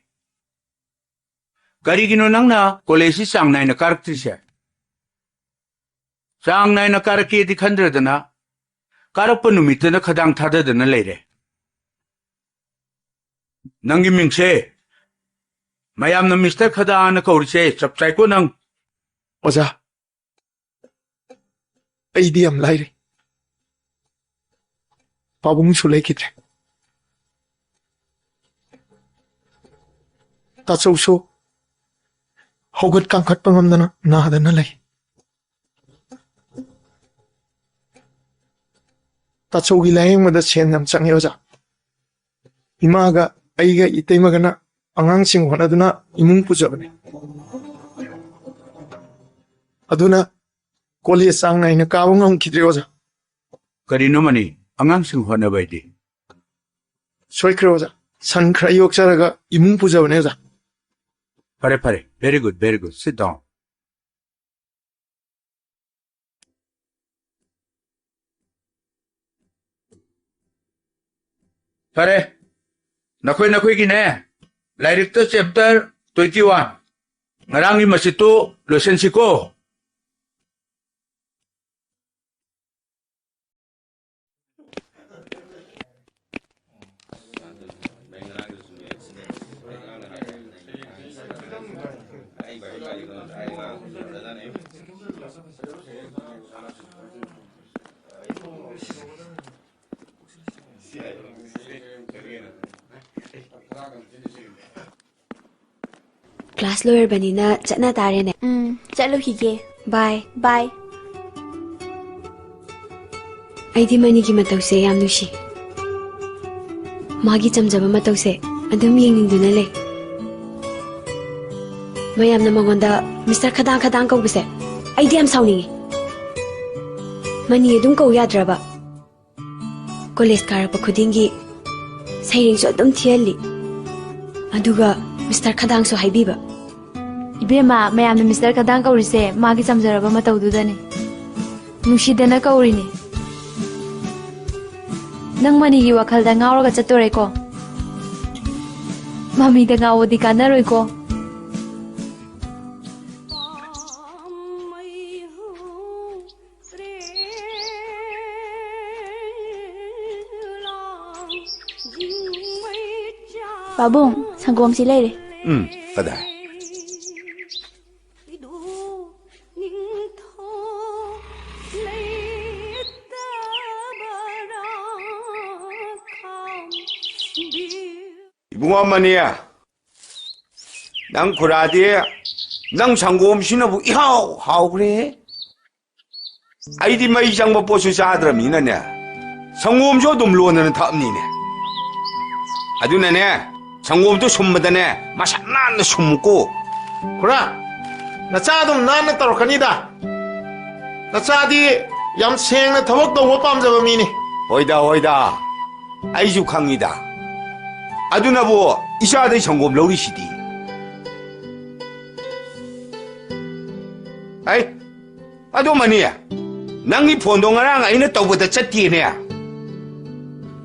ꯀꯔꯤꯒꯤꯅꯣ ꯅꯪꯅ ꯀꯣꯂꯦꯖꯁꯤ ꯆꯥꯡ ꯅꯥꯏꯅ ꯀꯥꯔꯛꯇ꯭ꯔꯤꯁꯦ? ꯆꯥꯡ ꯅꯥꯏꯅ ꯀꯥꯔꯛꯀꯦꯗꯤ ꯈꯟꯗ꯭ꯔꯗꯅ, ꯀꯥꯔꯛꯄ ꯅꯨꯃꯤꯠꯇꯅ ꯈꯗꯥꯡ ꯊꯥꯗꯗꯅ ꯂꯩꯔꯦ꯫ ꯅꯪꯒꯤ ꯃꯤꯡꯁꯦ ꯃꯌꯥꯝꯅ ꯃꯤꯁꯇꯔ ꯈꯗꯥꯅ ꯀꯧꯔꯤꯁꯦ ꯆꯞ ꯆꯥꯏꯀꯣ ꯅꯪ? ꯑꯣꯖꯥ, ꯑꯩꯗꯤ ꯌꯥꯝ ꯂꯥꯏꯔꯤ꯫ ꯄꯥꯕꯨꯡꯁꯨ ꯂꯩꯈꯤꯗ꯭ꯔꯦ꯫ ꯇꯥꯆꯧꯁꯨ ꯍꯧꯒꯠ ꯀꯥꯡꯈꯠꯄ ꯉꯝꯗꯅ ꯅꯥꯗꯅ ꯂꯩ꯫ ꯇꯥꯆꯧꯒꯤ ꯂꯥꯌꯦꯡꯕꯗ ꯁꯦꯟ ꯌꯥꯝ ꯆꯪꯉꯦ, ꯑꯣꯖꯥ꯫ ꯏꯃꯥꯒ ꯑꯩꯒ ꯏꯇꯩꯃꯒꯅ ꯑꯉꯥꯡꯁꯤꯡ ꯍꯣꯠꯅꯗꯨꯅ ꯏꯃꯨꯡ ꯄꯨꯖꯕꯅꯤ꯫ ꯑꯗꯨꯅ ꯀꯣꯂꯦꯖ ꯆꯥꯡ ꯅꯥꯏꯅ ꯀꯥꯕ ꯉꯝꯈꯤꯗ꯭ꯔꯦ, ꯑꯣꯖꯥ꯫ ꯀꯔꯤꯅꯣ ꯃꯅꯤ? ꯑꯉꯥꯡꯁꯤꯡ ꯍꯣꯠꯅꯕ ꯍꯥꯏꯗꯤ? ꯁꯣꯏꯈ꯭ꯔꯦ, ꯑꯣꯖꯥ꯫ ꯁꯟ ꯈꯔ ꯌꯣꯛꯆꯔꯒ ꯏꯃꯨꯡ ꯄꯨꯖꯕꯅꯦ, ꯑꯣꯖꯥ꯫ ꯐꯔꯦ, ꯐꯔꯦ꯫ Very good, very good. Sit down. ꯐꯔꯦ, ꯅꯈꯣꯏ ꯅꯈꯣꯏꯒꯤꯅꯦ, ꯂꯥꯏꯔꯤꯛꯇ chapter twenty one, ꯉꯔꯥꯡꯒꯤ ꯃꯁꯤꯠꯇꯨ ꯂꯣꯏꯁꯤꯟꯁꯤꯀꯣ꯫ Class ꯂꯣꯏꯔꯕꯅꯤꯅ ꯆꯠꯅ ꯇꯥꯔꯦꯅꯦ꯫ ꯎꯝ, ꯆꯠꯂꯨꯈꯤꯒꯦ꯫ Bye꯫ Bye꯫ ꯑꯩꯗꯤ ꯃꯅꯤꯒꯤ ꯃꯇꯧꯁꯦ ꯌꯥꯝ ꯅꯨꯡꯁꯤ꯫ ꯃꯥꯒꯤ ꯆꯝꯖꯕ ꯃꯇꯧꯁꯦ ꯑꯗꯨꯝ ꯌꯦꯡꯅꯤꯡꯗꯨꯅ ꯂꯩ꯫ ꯃꯌꯥꯝꯅ ꯃꯉꯣꯟꯗ Mister ꯈꯗꯥꯡ ꯈꯗꯥꯡ ꯀꯧꯕꯁꯦ ꯑꯩꯗꯤ ꯌꯥꯝ ꯁꯥꯎꯅꯤꯡꯉꯤ꯫ ꯃꯅꯤ ꯑꯗꯨꯝ ꯀꯧ ꯌꯥꯗ꯭ꯔꯕ? ꯀꯣꯂꯦꯖ ꯀꯥꯔꯛꯄ ꯈꯨꯗꯤꯡꯒꯤ ꯁꯩꯔꯦꯡꯁꯨ ꯑꯗꯨꯝ ꯊꯤꯍꯜꯂꯤ꯫ ꯑꯗꯨꯒ Mister ꯈꯗꯥꯡꯁꯨ ꯍꯥꯏꯕꯤꯕ꯫ ꯏꯕꯦꯝꯃ, ꯃꯌꯥꯝꯅ Mister ꯈꯗꯥꯡ ꯀꯧꯔꯤꯁꯦ ꯃꯥꯒꯤ ꯆꯝꯖꯔꯕ ꯃꯇꯧꯗꯨꯗꯅꯤ꯫ ꯅꯨꯡꯁꯤꯗꯅ ꯀꯧꯔꯤꯅꯤ꯫ ꯅꯪ ꯃꯅꯤꯒꯤ ꯋꯥꯈꯜꯗ ꯉꯥꯎꯔꯒ ꯆꯠꯇꯣꯔꯦꯀꯣ? ꯃꯃꯤꯗ ꯉꯥꯎꯕꯗꯤ ꯀꯥꯟꯅꯔꯣꯏꯀꯣ꯫ ꯄꯥꯕꯨꯡ, ꯁꯪꯒꯣꯝꯁꯤ ꯂꯩꯔꯦ꯫ ꯎꯝ, ꯀꯗꯥꯏ? ꯏꯕꯨꯡꯉꯣ ꯃꯅꯤ, ꯅꯪ ꯈꯨꯔꯥꯗꯤ ꯅꯪ ꯁꯪꯒꯣꯝꯁꯤꯅꯕꯨ ꯏꯍꯥꯎ ꯍꯥꯎꯈ꯭ꯔꯦꯍꯦ꯫ ꯑꯩꯗꯤ ꯃꯩ ꯆꯪꯕ ꯄꯣꯠꯁꯨ ꯆꯥꯗ꯭ꯔꯕꯅꯤꯅꯅꯦ, ꯁꯪꯒꯣꯝꯁꯨ ꯑꯗꯨꯝ ꯂꯣꯟꯗꯅ ꯊꯛꯑꯝꯅꯤꯅꯦ꯫ ꯑꯗꯨꯅꯅꯦ, ꯁꯪꯒꯣꯝꯗꯣ ꯁꯨꯝꯕꯗꯅꯦ, ꯃꯁꯥ ꯅꯥꯟꯅ ꯁꯨꯝꯃꯨꯀꯣ꯫ ꯈꯨꯔꯥ, ꯅꯆꯥ ꯑꯗꯨꯝ ꯅꯥꯟꯅ ꯇꯧꯔꯛꯀꯅꯤꯗ꯫ ꯅꯆꯥꯗꯤ ꯌꯥꯝ ꯁꯦꯡꯅ ꯊꯕꯛ ꯇꯧꯕ ꯄꯥꯝꯖꯕ ꯃꯤꯅꯤ꯫ ꯍꯣꯏꯗ, ꯍꯣꯏꯗ, ꯑꯩꯁꯨ ꯈꯪꯉꯤꯗ꯫ ꯑꯗꯨꯅꯕꯨ ꯏꯆꯥꯗꯩ ꯁꯪꯒꯣꯝ ꯂꯧꯔꯤꯁꯤꯗꯤ꯫ ꯑꯩ, ꯑꯗꯨ ꯃꯅꯤ, ꯅꯪꯒꯤ ꯐꯣꯟꯗꯣ ꯉꯔꯥꯡ ꯑꯩꯅ ꯇꯧꯕꯗ ꯆꯠꯇꯦꯅꯦ꯫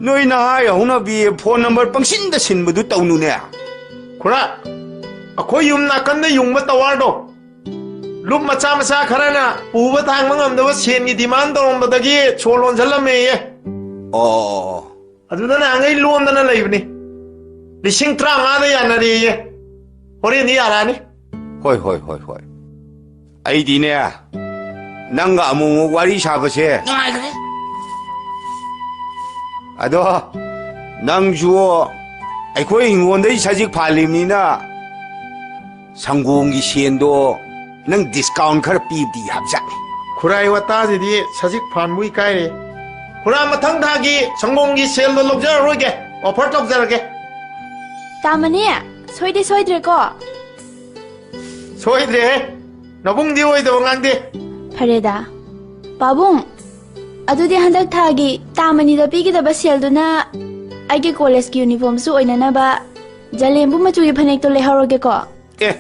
ꯅꯣꯏ ꯅꯍꯥ ꯍꯧꯅꯕꯤ ꯐꯣꯟ ꯅꯝꯕꯔ ꯄꯪꯁꯤꯟꯗ ꯁꯤꯟꯕꯗꯨ ꯇꯧꯅꯨꯅꯦ꯫ ꯈꯨꯔꯥ, ꯑꯩꯈꯣꯏ ꯌꯨꯝ ꯅꯥꯀꯟꯗ ꯌꯨꯡꯕ ꯇꯋꯥꯔꯗꯣ, ꯂꯨꯞ ꯃꯆꯥ ꯃꯆꯥ ꯈꯔꯅ ꯄꯨꯕ ꯊꯥꯡꯕ ꯉꯝꯗꯕ ꯁꯦꯟꯒꯤ ꯗꯤꯃꯥꯟ ꯇꯧꯔꯝꯕꯗꯒꯤ ꯁꯣ ꯂꯣꯟꯁꯤꯜꯂꯝꯃꯦꯌꯦ꯫ ꯑꯣ꯫ ꯑꯗꯨꯗ ꯅꯍꯥꯟꯈꯩ ꯂꯣꯟꯗꯅ ꯂꯩꯕꯅꯤ꯫ ꯂꯤꯁꯤꯡ ꯇꯔꯥꯃꯉꯥꯗ ꯌꯥꯅꯔꯦꯌꯦ꯫ ꯍꯣꯔꯦꯟꯗꯤ ꯌꯥꯔꯛꯑꯅꯤ꯫ ꯍꯣꯏ, ꯍꯣꯏ, ꯍꯣꯏ, ꯍꯣꯏ꯫ ꯑꯩꯗꯤꯅꯦ, ꯅꯪꯒ ꯑꯃꯨꯛ ꯑꯃꯨꯛ ꯋꯥꯔꯤ ꯁꯥꯕꯁꯦ ꯅꯨꯡꯉꯥꯏꯈ꯭ꯔꯦ꯫ ꯑꯗꯣ ꯅꯪꯁꯨ ꯑꯩꯈꯣꯏ ꯍꯤꯡꯒꯣꯜꯗꯩ ꯁꯖꯤꯛ ꯐꯥꯜꯂꯤꯕꯅꯤꯅ ꯁꯪꯒꯣꯝꯒꯤ ꯁꯦꯟꯗꯣ ꯅꯪ discount ꯈꯔ ꯄꯤꯕꯗꯤ ꯌꯥꯕꯖꯥꯠꯅꯤ꯫ ꯈꯨꯔꯥꯏ ꯋꯥꯇꯥꯁꯤꯗꯤ ꯁꯖꯤꯛ ꯐꯥꯟꯕꯨ ꯏꯀꯥꯏꯔꯦ꯫ ꯈꯨꯔꯥ, ꯃꯊꯪ ꯊꯥꯒꯤ ꯁꯪꯒꯣꯝꯒꯤ ꯁꯦꯜꯗꯣ ꯂꯧꯖꯔꯔꯣꯏꯒꯦ, offer ꯇꯧꯖꯔꯒꯦ꯫ ꯇꯥꯃꯅꯤ, ꯁꯣꯏꯗꯤ ꯁꯣꯏꯗ꯭ꯔꯦꯀꯣ? ꯁꯣꯏꯗ꯭ꯔꯦꯍꯦ꯫ ꯅꯕꯨꯡꯗꯤ ꯑꯣꯏꯗꯕ ꯉꯥꯡꯗꯦ꯫ ꯐꯔꯦꯗ꯫ ꯄꯥꯕꯨꯡ, ꯑꯗꯨꯗꯤ ꯍꯟꯗꯛ ꯊꯥꯒꯤ ꯇꯥꯃꯅꯤꯗ ꯄꯤꯒꯗꯕ ꯁꯦꯜꯗꯨꯅ ꯑꯩꯒꯤ ꯀꯣꯂꯦꯖꯀꯤ ꯌꯨꯅꯤꯐꯣꯔꯝꯁꯨ ꯑꯣꯏꯅꯅꯕ ꯖꯂꯦꯝꯕꯨ ꯃꯆꯨꯒꯤ ꯐꯅꯦꯛꯇꯣ ꯂꯩꯍꯧꯔꯒꯦꯀꯣ꯫ ꯑꯦ,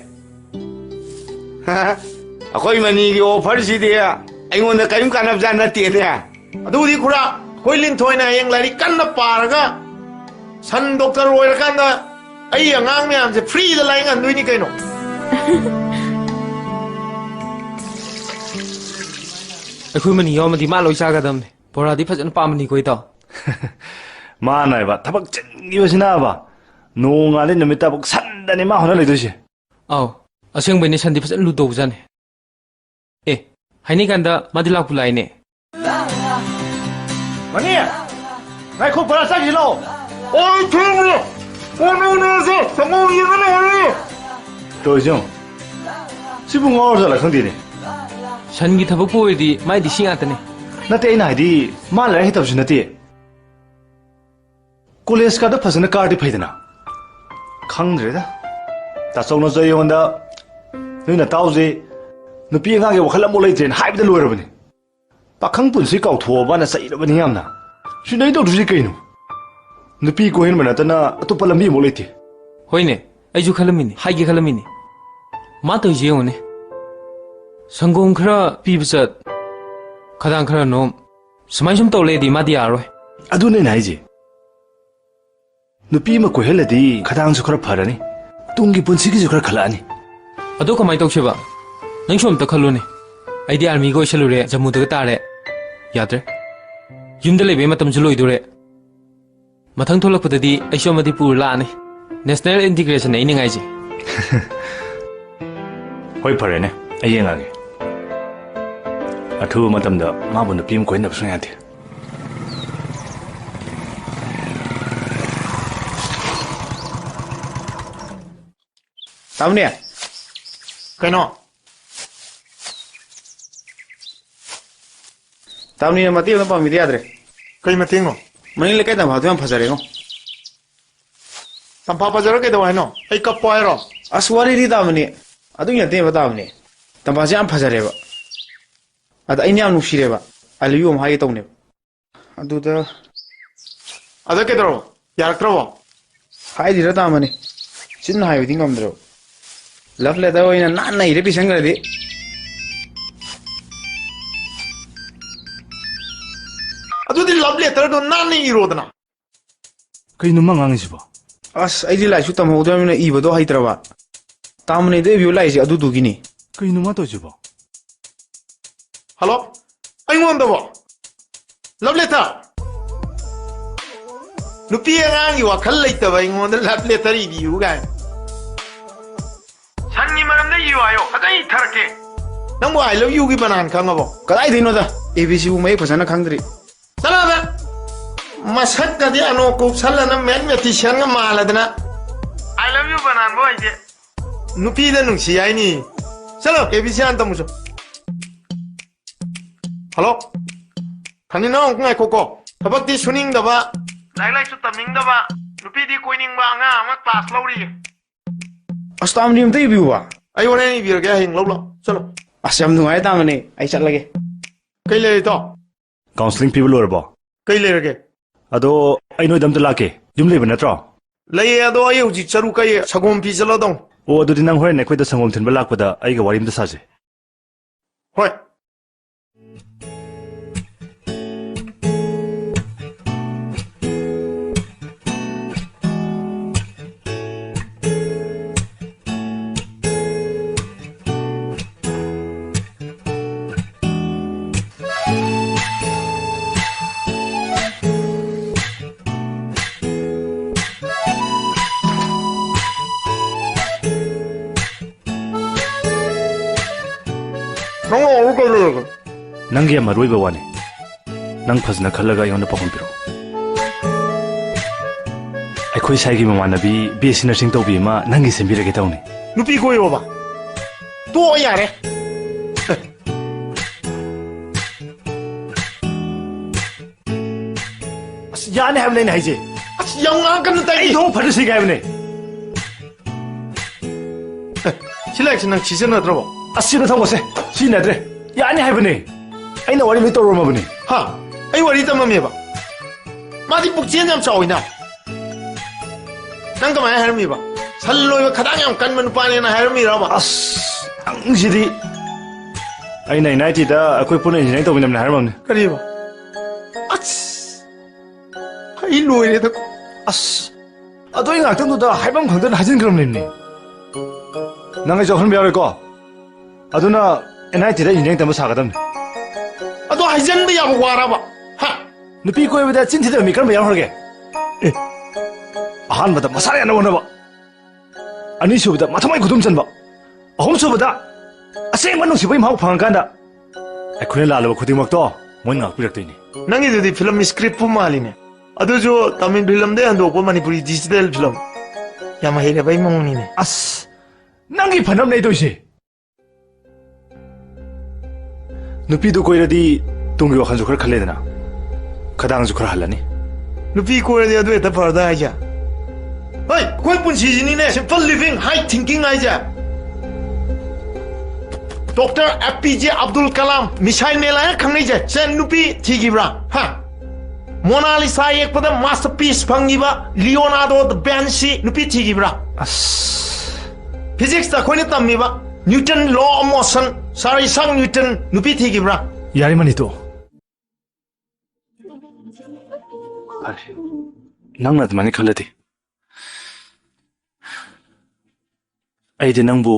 ꯑꯩꯈꯣꯏ ꯃꯅꯤꯒꯤ offerꯁꯤꯗꯤ ꯑꯩꯉꯣꯟꯗ ꯀꯔꯤꯝ ꯀꯥꯟꯅꯕꯖꯥꯠ ꯅꯠꯇꯦꯅꯦ꯫ ꯑꯗꯨꯕꯨꯗꯤ ꯈꯨꯔꯥ, ꯑꯩꯈꯣꯏ ꯂꯤꯟꯊꯣꯏꯅ ꯍꯌꯦꯡ ꯂꯥꯏꯔꯤꯛ ꯀꯟꯅ ꯄꯥꯔꯒ ꯁꯟ doctor ꯑꯣꯏꯔꯀꯥꯟꯗ ꯑꯩ ꯑꯉꯥꯡ ꯃꯌꯥꯝꯁꯦ freeꯗ ꯂꯥꯏꯌꯦꯡꯍꯟꯗꯣꯏꯅꯤ ꯀꯩꯅꯣ꯫ ꯑꯩꯈꯣꯏ ꯃꯅꯤ ꯌꯥꯎꯔꯝꯃꯗꯤ ꯃꯥ ꯂꯣꯏ ꯆꯥꯒꯗꯕꯅꯦ꯫ ꯕꯣꯔꯥꯗꯤ ꯐꯖꯅ ꯄꯥꯝꯕꯅꯤꯀꯣ, ꯏꯇꯥꯎ꯫ ꯃꯥꯅ ꯍꯥꯏꯕ ꯊꯕꯛ ꯆꯤꯟꯈꯤꯕꯁꯤꯅꯕ ꯅꯣꯡꯉꯥꯜꯂꯤ ꯅꯨꯃꯤꯠ ꯇꯥꯐꯧ ꯁꯟꯗꯅꯤ ꯃꯥ ꯍꯣꯠꯅ ꯂꯩꯗꯣꯏꯁꯦ꯫ ꯑꯥꯎ, ꯑꯁꯦꯡꯕꯩꯅꯦ, ꯁꯟꯗꯤ ꯐꯖꯅ ꯂꯨ ꯇꯧꯕꯖꯥꯠꯅꯦ꯫ ꯑꯦ, ꯍꯥꯏꯅꯤ ꯀꯥꯟꯗ ꯃꯥꯗꯤ ꯂꯥꯛꯄꯨ ꯂꯥꯛꯏꯅꯦ꯫ ꯃꯅꯤ! ꯉꯥꯏꯈꯣ, ꯕꯣꯔꯥ ꯆꯥꯈꯤꯁꯤ ꯂꯥꯛꯑꯣ꯫ ꯑꯣ, ꯊꯦꯡꯉꯦ꯫ ꯑꯣ, ꯅꯣ, ꯅꯣ, ꯁꯦ, ꯁꯪꯒꯣꯝ ꯌꯦꯡꯉ ꯂꯩꯔꯦ꯫ ꯇꯧꯔꯤꯁꯦ ꯌꯦꯡꯉꯣ꯫ ꯁꯤꯕꯨ ꯉꯥꯎꯔ ꯖꯥꯠꯂ ꯈꯪꯗꯦꯅꯦ꯫ ꯁꯟꯒꯤ ꯊꯕꯛꯄꯨ ꯑꯣꯏꯔꯗꯤ ꯃꯥꯏꯗꯤ ꯁꯤ ꯉꯥꯛꯇꯅꯦ꯫ ꯅꯠꯇꯦ, ꯑꯩꯅ ꯍꯥꯏꯗꯤ ꯃꯥ ꯂꯥꯏꯔꯤꯛ ꯍꯩꯇꯕꯁꯨ ꯅꯠꯇꯦ꯫ ꯀꯣꯂꯦꯖ ꯀꯥꯗ ꯐꯖꯅ ꯀꯥꯔꯗꯤ ꯐꯩꯗꯅ꯫ ꯈꯪꯗ꯭ꯔꯦꯗ꯫ ꯇꯥꯆꯧꯅꯁꯨ ꯑꯩꯉꯣꯟꯗ, "ꯅꯣꯏ ꯅꯇꯥꯎꯁꯦ ꯅꯨꯄꯤ ꯑꯉꯥꯡꯒꯤ ꯋꯥꯈꯜ ꯑꯃꯐꯥꯎ ꯂꯩꯇ꯭ꯔꯦꯅ" ꯍꯥꯏꯕꯗ ꯂꯣꯏꯔꯕꯅꯤ꯫ ꯄꯥꯈꯪ ꯄꯨꯟꯁꯤ ꯀꯥꯎꯊꯣꯛꯑꯕꯅ ꯆꯩꯔꯕꯅꯤ ꯌꯥꯝꯅ꯫ ꯁꯤꯟꯅꯩ ꯇꯧꯗ꯭ꯔꯤꯁꯤ ꯀꯩꯅꯣ? ꯅꯨꯄꯤ ꯀꯣꯏꯍꯟꯕ ꯅꯠꯇꯅ ꯑꯇꯣꯞꯄ ꯂꯝꯕꯤ ꯑꯃꯐꯥꯎ ꯂꯩꯇꯦ꯫ ꯍꯣꯏꯅꯦ, ꯑꯩꯁꯨ ꯈꯜꯂꯝꯃꯤꯅꯤ, ꯍꯥꯏꯒꯦ ꯈꯜꯂꯝꯃꯤꯅꯤ꯫ ꯃꯥ ꯇꯧꯔꯤꯁꯦ ꯌꯦꯡꯉꯨꯅꯦ꯫ ꯁꯪꯒꯣꯝ ꯈꯔ ꯄꯤꯕ ꯆꯠ, ꯈꯗꯥꯡ ꯈꯔ ꯅꯣꯝ, ꯁꯨꯃꯥꯏ ꯁꯨꯝ ꯇꯧ ꯂꯩꯔꯗꯤ ꯃꯥꯗꯤ ꯌꯥꯔꯔꯣꯏ꯫ ꯑꯗꯨꯅꯦ ꯑꯩꯅ ꯍꯥꯏꯁꯦ꯫ ꯅꯨꯄꯤ ꯑꯃ ꯀꯣꯏꯍꯜꯂꯗꯤ ꯈꯗꯥꯡꯁꯨ ꯈꯔ ꯐꯔꯅꯤ, ꯇꯨꯡꯒꯤ ꯄꯨꯟꯁꯤꯒꯤꯁꯨ ꯈꯔ ꯈꯜꯂꯛꯑꯅꯤ꯫ ꯑꯗꯣ ꯀꯃꯥꯏꯅ ꯇꯧꯁꯦꯕ? ꯅꯪꯁꯨ ꯑꯝꯇ ꯈꯜꯂꯨꯅꯦ꯫ ꯑꯩꯗꯤ ꯑꯥꯔꯃꯤꯒ ꯑꯣꯏꯁꯜꯂꯨꯔꯦ, ꯖꯝꯃꯨꯗꯒ ꯇꯥꯔꯦ꯫ ꯌꯥꯗ꯭ꯔꯦ꯫ ꯌꯨꯝꯗ ꯂꯩꯕꯩ ꯃꯇꯝꯁꯨ ꯂꯣꯏꯗꯣꯔꯦ꯫ ꯃꯊꯪ ꯊꯣꯛꯂꯛꯄꯗꯗꯤ ꯑꯩꯁꯨ ꯑꯃꯗꯤ ꯄꯨꯔ ꯂꯥꯛꯑꯅꯤ꯫ National integration ꯑꯩꯅ ꯉꯥꯏꯁꯦ꯫ ꯍꯣꯏ, ꯐꯔꯦꯅꯦ, ꯑꯩ ꯌꯦꯡꯉꯒꯦ꯫ ꯑꯊꯨꯕ ꯃꯇꯝꯗ ꯃꯥꯕꯨ ꯅꯨꯄꯤ ꯑꯃ ꯀꯣꯏꯅꯕ ꯁꯨꯡꯌꯥ ꯌꯥꯗꯦ꯫ ꯇꯥꯃꯅꯦ꯫ ꯀꯩꯅꯣ? ꯇꯥꯃꯅꯦ, ꯃꯇꯦꯡ ꯑꯃ ꯄꯥꯡꯕꯤꯗ ꯌꯥꯗ꯭ꯔꯦ꯫ ꯀꯩ ꯃꯇꯦꯡꯅꯣ? ꯃꯅꯤꯡ ꯂꯩꯀꯥꯏ ꯇꯝꯐꯥꯗꯣ ꯌꯥꯝ ꯐꯖꯔꯦꯉꯣ꯫ ꯇꯝꯐꯥ ꯐꯖꯔ ꯀꯩꯗꯧ ꯍꯥꯏꯅꯣ? ꯑꯩ ꯀꯞꯄꯣ ꯍꯥꯏꯔꯣ? ꯑꯁ, ꯋꯥꯔꯤꯗꯤ ꯇꯥꯃꯅꯦ꯫ ꯑꯗꯨꯒꯤ ꯅꯠꯇꯦꯕ ꯇꯥꯃꯅꯦ꯫ ꯇꯝꯐꯥꯁꯦ ꯌꯥꯝ ꯐꯖꯔꯦꯕ꯫ ꯑꯗ ꯑꯩꯅ ꯌꯥꯝ ꯅꯨꯡꯁꯤꯔꯦꯕ꯫ I love you ꯑꯃ ꯍꯥꯏꯒꯦ ꯇꯧꯅꯦꯕ꯫ ꯑꯗꯨꯗ ꯑꯗ ꯀꯩꯗꯧꯔꯕ? ꯌꯥꯔꯛꯇ꯭ꯔꯕꯣ? ꯍꯥꯏꯗ꯭ꯔꯤꯔ ꯇꯥꯃꯅꯦ꯫ ꯆꯤꯟꯅ ꯍꯥꯏꯕꯗꯤ ꯉꯝꯗ꯭ꯔꯕ꯫ Love letter ꯑꯣꯏꯅ ꯅꯥꯟꯅ ꯏꯔ ꯄꯤꯁꯟꯈ꯭ꯔꯗꯤ꯫ ꯑꯗꯨꯗꯤ love letterꯗꯣ ꯅꯥꯟꯅ ꯏꯔꯣꯗꯅ꯫ ꯀꯩꯅꯣ ꯃꯥ ꯉꯥꯡꯉꯤꯁꯤꯕꯣ? ꯑꯁ, ꯑꯩꯗꯤ ꯂꯥꯏꯔꯤꯛꯁꯨ ꯇꯝꯍꯧꯗ꯭ꯔꯕꯅꯤꯅ ꯏꯕꯗꯣ ꯍꯩꯇ꯭ꯔꯕ꯫ ꯇꯥꯃꯅꯦꯗ ꯏꯕꯤꯌꯨ ꯂꯥꯛꯏꯁꯦ ꯑꯗꯨꯗꯨꯒꯤꯅꯤ꯫ ꯀꯩꯅꯣ ꯃꯥ ꯇꯧꯔꯤꯁꯤꯕꯣ? ꯍꯜꯂꯣ? ꯑꯩꯉꯣꯟꯗꯕꯣ? Love letter? ꯅꯨꯄꯤ ꯑꯉꯥꯡꯒꯤ ꯋꯥꯈꯜ ꯂꯩꯇꯕ ꯑꯩꯉꯣꯟꯗ love letter ꯏꯕꯤꯌꯨ ꯀꯥꯏꯅ꯫ ꯁꯟꯒꯤ ꯃꯔꯝꯗ ꯏꯌꯨ ꯍꯥꯏꯌꯣ, ꯐꯖꯅ ꯏꯊꯔꯛꯀꯦ꯫ ꯅꯪꯕꯨ I love youꯒꯤ ꯕꯅꯥꯟ ꯈꯪꯉꯕꯣ? ꯀꯗꯥꯏꯗꯩꯅꯣꯗ? A B Cꯕꯨ ꯃꯌꯦꯛ ꯐꯖꯅ ꯈꯪꯗ꯭ꯔꯤ꯫ ꯆꯠꯂꯣꯗ꯫ ꯃꯁꯛꯀꯗꯤ ꯑꯅꯣꯞ ꯀꯨꯞꯁꯜꯂꯅ mathematicianꯒ ꯃꯥꯜꯂꯗꯅ꯫ I love you ꯕꯅꯥꯟꯕꯨ ꯍꯩꯇꯦ꯫ ꯅꯨꯄꯤꯗ ꯅꯨꯡꯁꯤ ꯍꯥꯏꯅꯤ꯫ ꯆꯠꯂꯣ, A B C ꯍꯥꯟꯅ ꯇꯝꯃꯨꯆꯣ꯫ ꯍꯜꯂꯣ? ꯈꯅꯤꯅꯥꯎ, ꯉꯥꯏꯈꯣꯀꯣ꯫ ꯊꯕꯛꯇꯤ ꯁꯨꯅꯤꯡꯗꯕ, ꯂꯥꯏꯔꯤꯛ ꯂꯥꯏꯁꯨ ꯇꯝꯅꯤꯡꯗꯕ, ꯅꯨꯄꯤꯗꯤ ꯀꯣꯏꯅꯤꯡꯕ ꯑꯉꯥꯡ ꯑꯃ class ꯂꯧꯔꯤꯌꯦ꯫ ꯑꯁ, ꯇꯥꯃꯅꯤ ꯑꯝꯇ ꯏꯕꯤꯌꯨꯕ꯫ ꯑꯩ ꯍꯣꯔꯦꯟ ꯏꯕꯤꯔꯒꯦ, ꯍꯌꯦꯡ ꯂꯧ ꯂꯥꯛꯑꯣ꯫ ꯆꯠꯂꯣ꯫ ꯑꯁ, ꯌꯥꯝ ꯅꯨꯡꯉꯥꯏꯔꯦ ꯇꯥꯃꯅꯤ, ꯑꯩ ꯆꯠꯂꯒꯦ꯫ ꯀꯩ ꯂꯩꯔꯦ ꯏꯇꯥꯎ? Counselling ꯄꯤꯕ ꯂꯣꯏꯔꯕꯣ? ꯀꯩ ꯂꯩꯔꯒꯦ? ꯑꯗꯣ ꯑꯩ ꯅꯣꯏꯗ ꯑꯝꯇ ꯂꯥꯛꯀꯦ꯫ ꯌꯨꯝ ꯂꯩꯕ ꯅꯠꯇ꯭ꯔꯣ? ꯂꯩꯌꯦ, ꯑꯗꯣ ꯑꯩ ꯍꯧꯖꯤꯛ ꯆꯔꯨ ꯀꯛꯏ, ꯁꯒꯣꯝ ꯐꯤ ꯆꯠꯂꯣ ꯇꯧ꯫ ꯑꯣ, ꯑꯗꯨꯗꯤ ꯅꯪ ꯍꯣꯔꯦꯟ ꯑꯩꯈꯣꯏꯗ ꯁꯪꯒꯣꯝ ꯊꯤꯟꯕ ꯂꯥꯛꯄꯗ ꯑꯩꯒ ꯋꯥꯔꯤ ꯑꯝꯇ ꯁꯥꯁꯦ꯫ ꯍꯣꯏ꯫ ꯅꯪ ꯉꯥꯎꯔꯕ ꯀꯩꯗꯧꯔꯒꯦ? ꯅꯪꯒꯤ ꯌꯥꯝ ꯃꯔꯨ ꯑꯣꯏꯕ ꯋꯥꯅꯤ꯫ ꯅꯪ ꯐꯖꯅ ꯈꯜꯂꯒ ꯑꯩꯉꯣꯟꯗ ꯄꯥꯎꯈꯨꯝ ꯄꯤꯔꯛꯑꯣ꯫ ꯑꯩꯈꯣꯏ ꯁꯥꯏꯒꯤ ꯃꯃꯥꯟꯅꯕꯤ B S C nursing ꯇꯧꯕꯤ ꯑꯃ ꯅꯪꯒꯤ ꯁꯦꯝꯕꯤꯔꯒꯦ ꯇꯧꯅꯤ꯫ ꯅꯨꯄꯤ ꯀꯣꯏꯔꯣꯕ? ꯇꯣꯛꯑꯣ ꯌꯥꯔꯦ꯫ ꯑꯁ, ꯌꯥꯅꯤ ꯍꯥꯏꯕꯅꯦ ꯑꯩꯅ ꯍꯥꯏꯁꯦ꯫ ꯑꯁ, ꯌꯥꯝ ꯉꯥꯡꯉꯛꯀꯅꯨ, ꯇꯥꯏ꯫ ꯑꯩ ꯊꯣꯡ ꯐꯖꯅ ꯁꯤꯒꯦ ꯍꯥꯏꯕꯅꯦ꯫ ꯑꯦ, ꯁꯤ ꯂꯥꯏꯔꯤꯛꯁꯦ ꯅꯪ ꯁꯤꯖꯤꯟꯅꯗ꯭ꯔꯕꯣ? ꯑꯁ, ꯁꯤꯗ ꯊꯝꯃꯣꯁꯦ꯫ ꯁꯤꯖꯤꯟꯅꯗ꯭ꯔꯦ꯫ ꯌꯥꯅꯤ ꯍꯥꯏꯕꯅꯦ꯫ ꯑꯩꯅ ꯋꯥꯔꯤ ꯂꯣꯏ ꯇꯧꯔꯝꯃꯕꯅꯦ꯫ ꯍꯥ? ꯑꯩ ꯋꯥꯔꯤ ꯇꯝꯃꯝꯃꯦꯕ? ꯃꯥꯗꯤ ꯄꯨꯛꯆꯦꯜ ꯌꯥꯝ ꯆꯥꯎꯏꯅ꯫ ꯅꯪ ꯀꯃꯥꯏꯅ ꯍꯥꯏꯔꯝꯃꯤꯕ? ꯁꯟ ꯂꯣꯏꯕ ꯈꯗꯥꯡ ꯌꯥꯝ ꯀꯟꯕ ꯅꯨꯄꯥꯅꯦꯅ ꯍꯥꯏꯔꯝꯃꯤꯔꯕ? ꯑꯁ, ꯅꯪꯁꯤꯗꯤ꯫ ꯑꯩꯅ N I T ꯗ ꯑꯩꯈꯣꯏ ꯄꯨꯟꯅ engineering ꯇꯧꯃꯤꯟꯅꯕꯅꯦ ꯍꯥꯏꯔꯝꯃꯕꯅꯦ꯫ ꯀꯔꯤꯕ? ꯑꯁ! ꯑꯩ ꯂꯣꯏꯔꯦꯗꯀꯣ꯫ ꯑꯁ! ꯑꯗꯣ ꯑꯩ ꯉꯥꯛꯇꯪꯗꯨꯗ ꯍꯥꯏꯐꯝ ꯈꯪꯗꯅ ꯍꯥꯏꯖꯤꯟꯈ꯭ꯔꯕꯅꯤꯅꯦ꯫ ꯅꯪ ꯑꯩꯁꯨ ꯌꯥꯎꯍꯟꯕ ꯌꯥꯔꯣꯏꯀꯣ? ꯑꯗꯨꯅ N I T the engineering ꯇꯝꯕ ꯁꯥꯒꯗꯕꯅꯤ꯫ ꯑꯗꯣ ꯍꯥꯏꯖꯤꯟꯕ ꯌꯥꯕ ꯋꯥꯔꯕ? ꯍꯥ? ꯅꯨꯄꯤ ꯀꯣꯏꯕꯗ ꯆꯤꯟ ꯊꯤꯗꯕ ꯃꯤ ꯀꯔꯝꯕ ꯌꯥꯎꯈ꯭ꯔꯒꯦ? ꯑꯦ, ꯑꯍꯥꯟꯕꯗ ꯃꯁꯥ ꯌꯥꯅ ꯍꯣꯠꯅꯕ, ꯑꯅꯤꯁꯨꯕꯗ ꯃꯊꯃꯣꯏ ꯈꯨꯗꯨꯝ ꯆꯟꯕ, ꯑꯍꯨꯝꯁꯨꯕꯗ ꯑꯁꯦꯡꯕ ꯅꯨꯡꯁꯤꯕꯒꯤ ꯃꯍꯥꯎ ꯐꯪꯉꯀꯥꯟꯗ ꯑꯩꯈꯣꯏꯅ ꯂꯥꯜꯂꯨꯕ ꯈꯨꯗꯤꯡꯃꯛꯇꯣ ꯃꯣꯏꯅ ꯉꯥꯛꯄꯤꯔꯛꯇꯣꯏꯅꯤ꯫ ꯅꯪꯒꯤꯗꯨꯗꯤ film script ꯄꯨ ꯃꯥꯜꯂꯤꯅꯦ꯫ ꯑꯗꯨꯁꯨ ꯇꯥꯃꯤꯜ film ꯗꯩ ꯍꯟꯗꯣꯛꯄ ꯃꯅꯤꯄꯨꯔꯤ digital film꯫ ꯌꯥꯝ ꯍꯩꯔꯕꯩ ꯃꯑꯣꯡꯅꯤꯅꯦ꯫ ꯑꯁ, ꯅꯪꯒꯤ ꯐꯅꯕꯅꯦ ꯑꯩ ꯇꯧꯔꯤꯁꯦ꯫ ꯅꯨꯄꯤꯗꯨ ꯀꯣꯏꯔꯗꯤ ꯇꯨꯡꯒꯤ ꯋꯥꯈꯜꯁꯨ ꯈꯔ ꯈꯜꯂꯦꯗꯅ, ꯈꯗꯥꯡꯁꯨ ꯈꯔ ꯍꯜꯂꯅꯤ꯫ ꯅꯨꯄꯤ ꯀꯣꯏꯔꯗꯤ ꯑꯗꯨ ꯍꯦꯛꯇ ꯐꯔꯗꯥ ꯍꯥꯏꯁꯦ? ꯍꯣꯏ, ꯑꯩꯈꯣꯏ ꯄꯨꯟꯁꯤꯁꯤꯅꯤꯅꯦ, simple living, high thinking ꯍꯥꯏꯁꯦ꯫ Doctor A P J Abdul Kalam, missile man ꯍꯥꯏꯅ ꯈꯪꯅꯩꯁꯦ, ꯁꯦ ꯅꯨꯄꯤ ꯊꯤꯈꯤꯕ꯭ꯔꯥ? ꯍꯥ? ꯃꯣꯅꯥꯂꯤꯁꯥ ꯌꯦꯛꯄꯗ masterpiece ꯐꯪꯉꯤꯕ ꯂꯤꯑꯣꯅꯥꯔꯗꯣ ꯗ ꯚꯦꯟꯁꯤ ꯅꯨꯄꯤ ꯊꯤꯈꯤꯕ꯭ꯔꯥ? ꯑꯁ꯫ Physics ꯇ ꯑꯩꯈꯣꯏꯅ ꯇꯝꯃꯤꯕ Newton law of motion, ꯁꯥꯔ ꯏꯁꯥꯛ ꯅ꯭ꯌꯨꯇꯟ ꯅꯨꯄꯤ ꯊꯤꯈꯤꯕ꯭ꯔꯥ? ꯌꯥꯔꯦ ꯃꯅꯤ, ꯇꯣꯛꯑꯣ꯫ ꯐꯔꯦ, ꯅꯪꯅ ꯑꯗꯨꯃꯥꯏꯅ ꯈꯜꯂꯗꯤ꯫ ꯑꯩꯗꯤ ꯅꯪꯕꯨ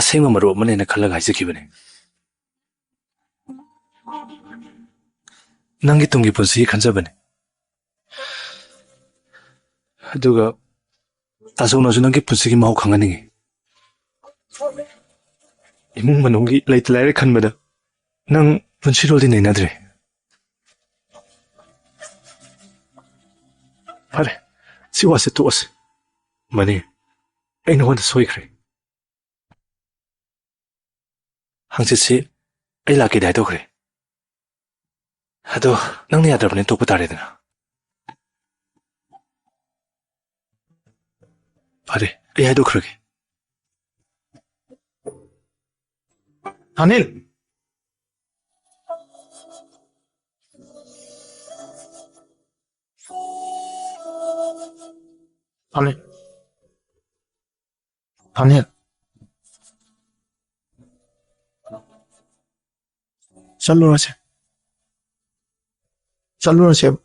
ꯑꯁꯦꯡꯕ ꯃꯔꯨꯞ ꯑꯃꯅꯦꯅ ꯈꯜꯂꯒ ꯍꯥꯏꯖꯈꯤꯕꯅꯦ꯫ ꯅꯪꯒꯤ ꯇꯨꯡꯒꯤ ꯄꯨꯟꯁꯤꯒꯤ ꯈꯟꯖꯕꯅꯦ꯫ ꯑꯗꯨꯒ ꯇꯥꯖꯧꯅꯁꯨ ꯅꯪꯒꯤ ꯄꯨꯟꯁꯤꯒꯤ ꯃꯍꯥꯎ ꯈꯪꯍꯟꯅꯤꯡꯉꯤ꯫ ꯏꯃꯨꯡ ꯃꯅꯨꯡꯒꯤ ꯂꯩꯇ ꯂꯥꯏꯔ ꯈꯟꯕꯗ ꯅꯪ ꯄꯨꯟꯁꯤꯔꯣꯜꯗꯤ ꯅꯩꯅꯗ꯭ꯔꯦ꯫ ꯐꯔꯦ, ꯁꯤ ꯋꯥꯁꯦ ꯇꯣꯛꯑꯁꯤ꯫ ꯃꯅꯤ, ꯑꯩ ꯅꯉꯣꯟꯗ ꯁꯣꯏꯈ꯭ꯔꯦ꯫ ꯍꯪꯆꯤꯠꯁꯤ ꯑꯩ ꯂꯥꯛꯀꯦꯗꯤ ꯍꯥꯏꯗꯣꯛꯈ꯭ꯔꯦ꯫ ꯑꯗꯣ ꯅꯪꯅ ꯌꯥꯗ꯭ꯔꯕꯅꯤꯅ ꯇꯣꯛꯄ ꯇꯥꯔꯦꯗꯅ꯫ ꯐꯔꯦ, ꯑꯩ ꯍꯥꯏꯗꯣꯛꯈ꯭ꯔꯒꯦ꯫ ꯑꯅꯤꯜ! ꯑꯅꯤꯜ! ꯑꯅꯤꯜ! ꯆꯠꯂꯨꯔꯁꯦ꯫ ꯆꯠꯂꯨꯔꯁꯦꯕ꯫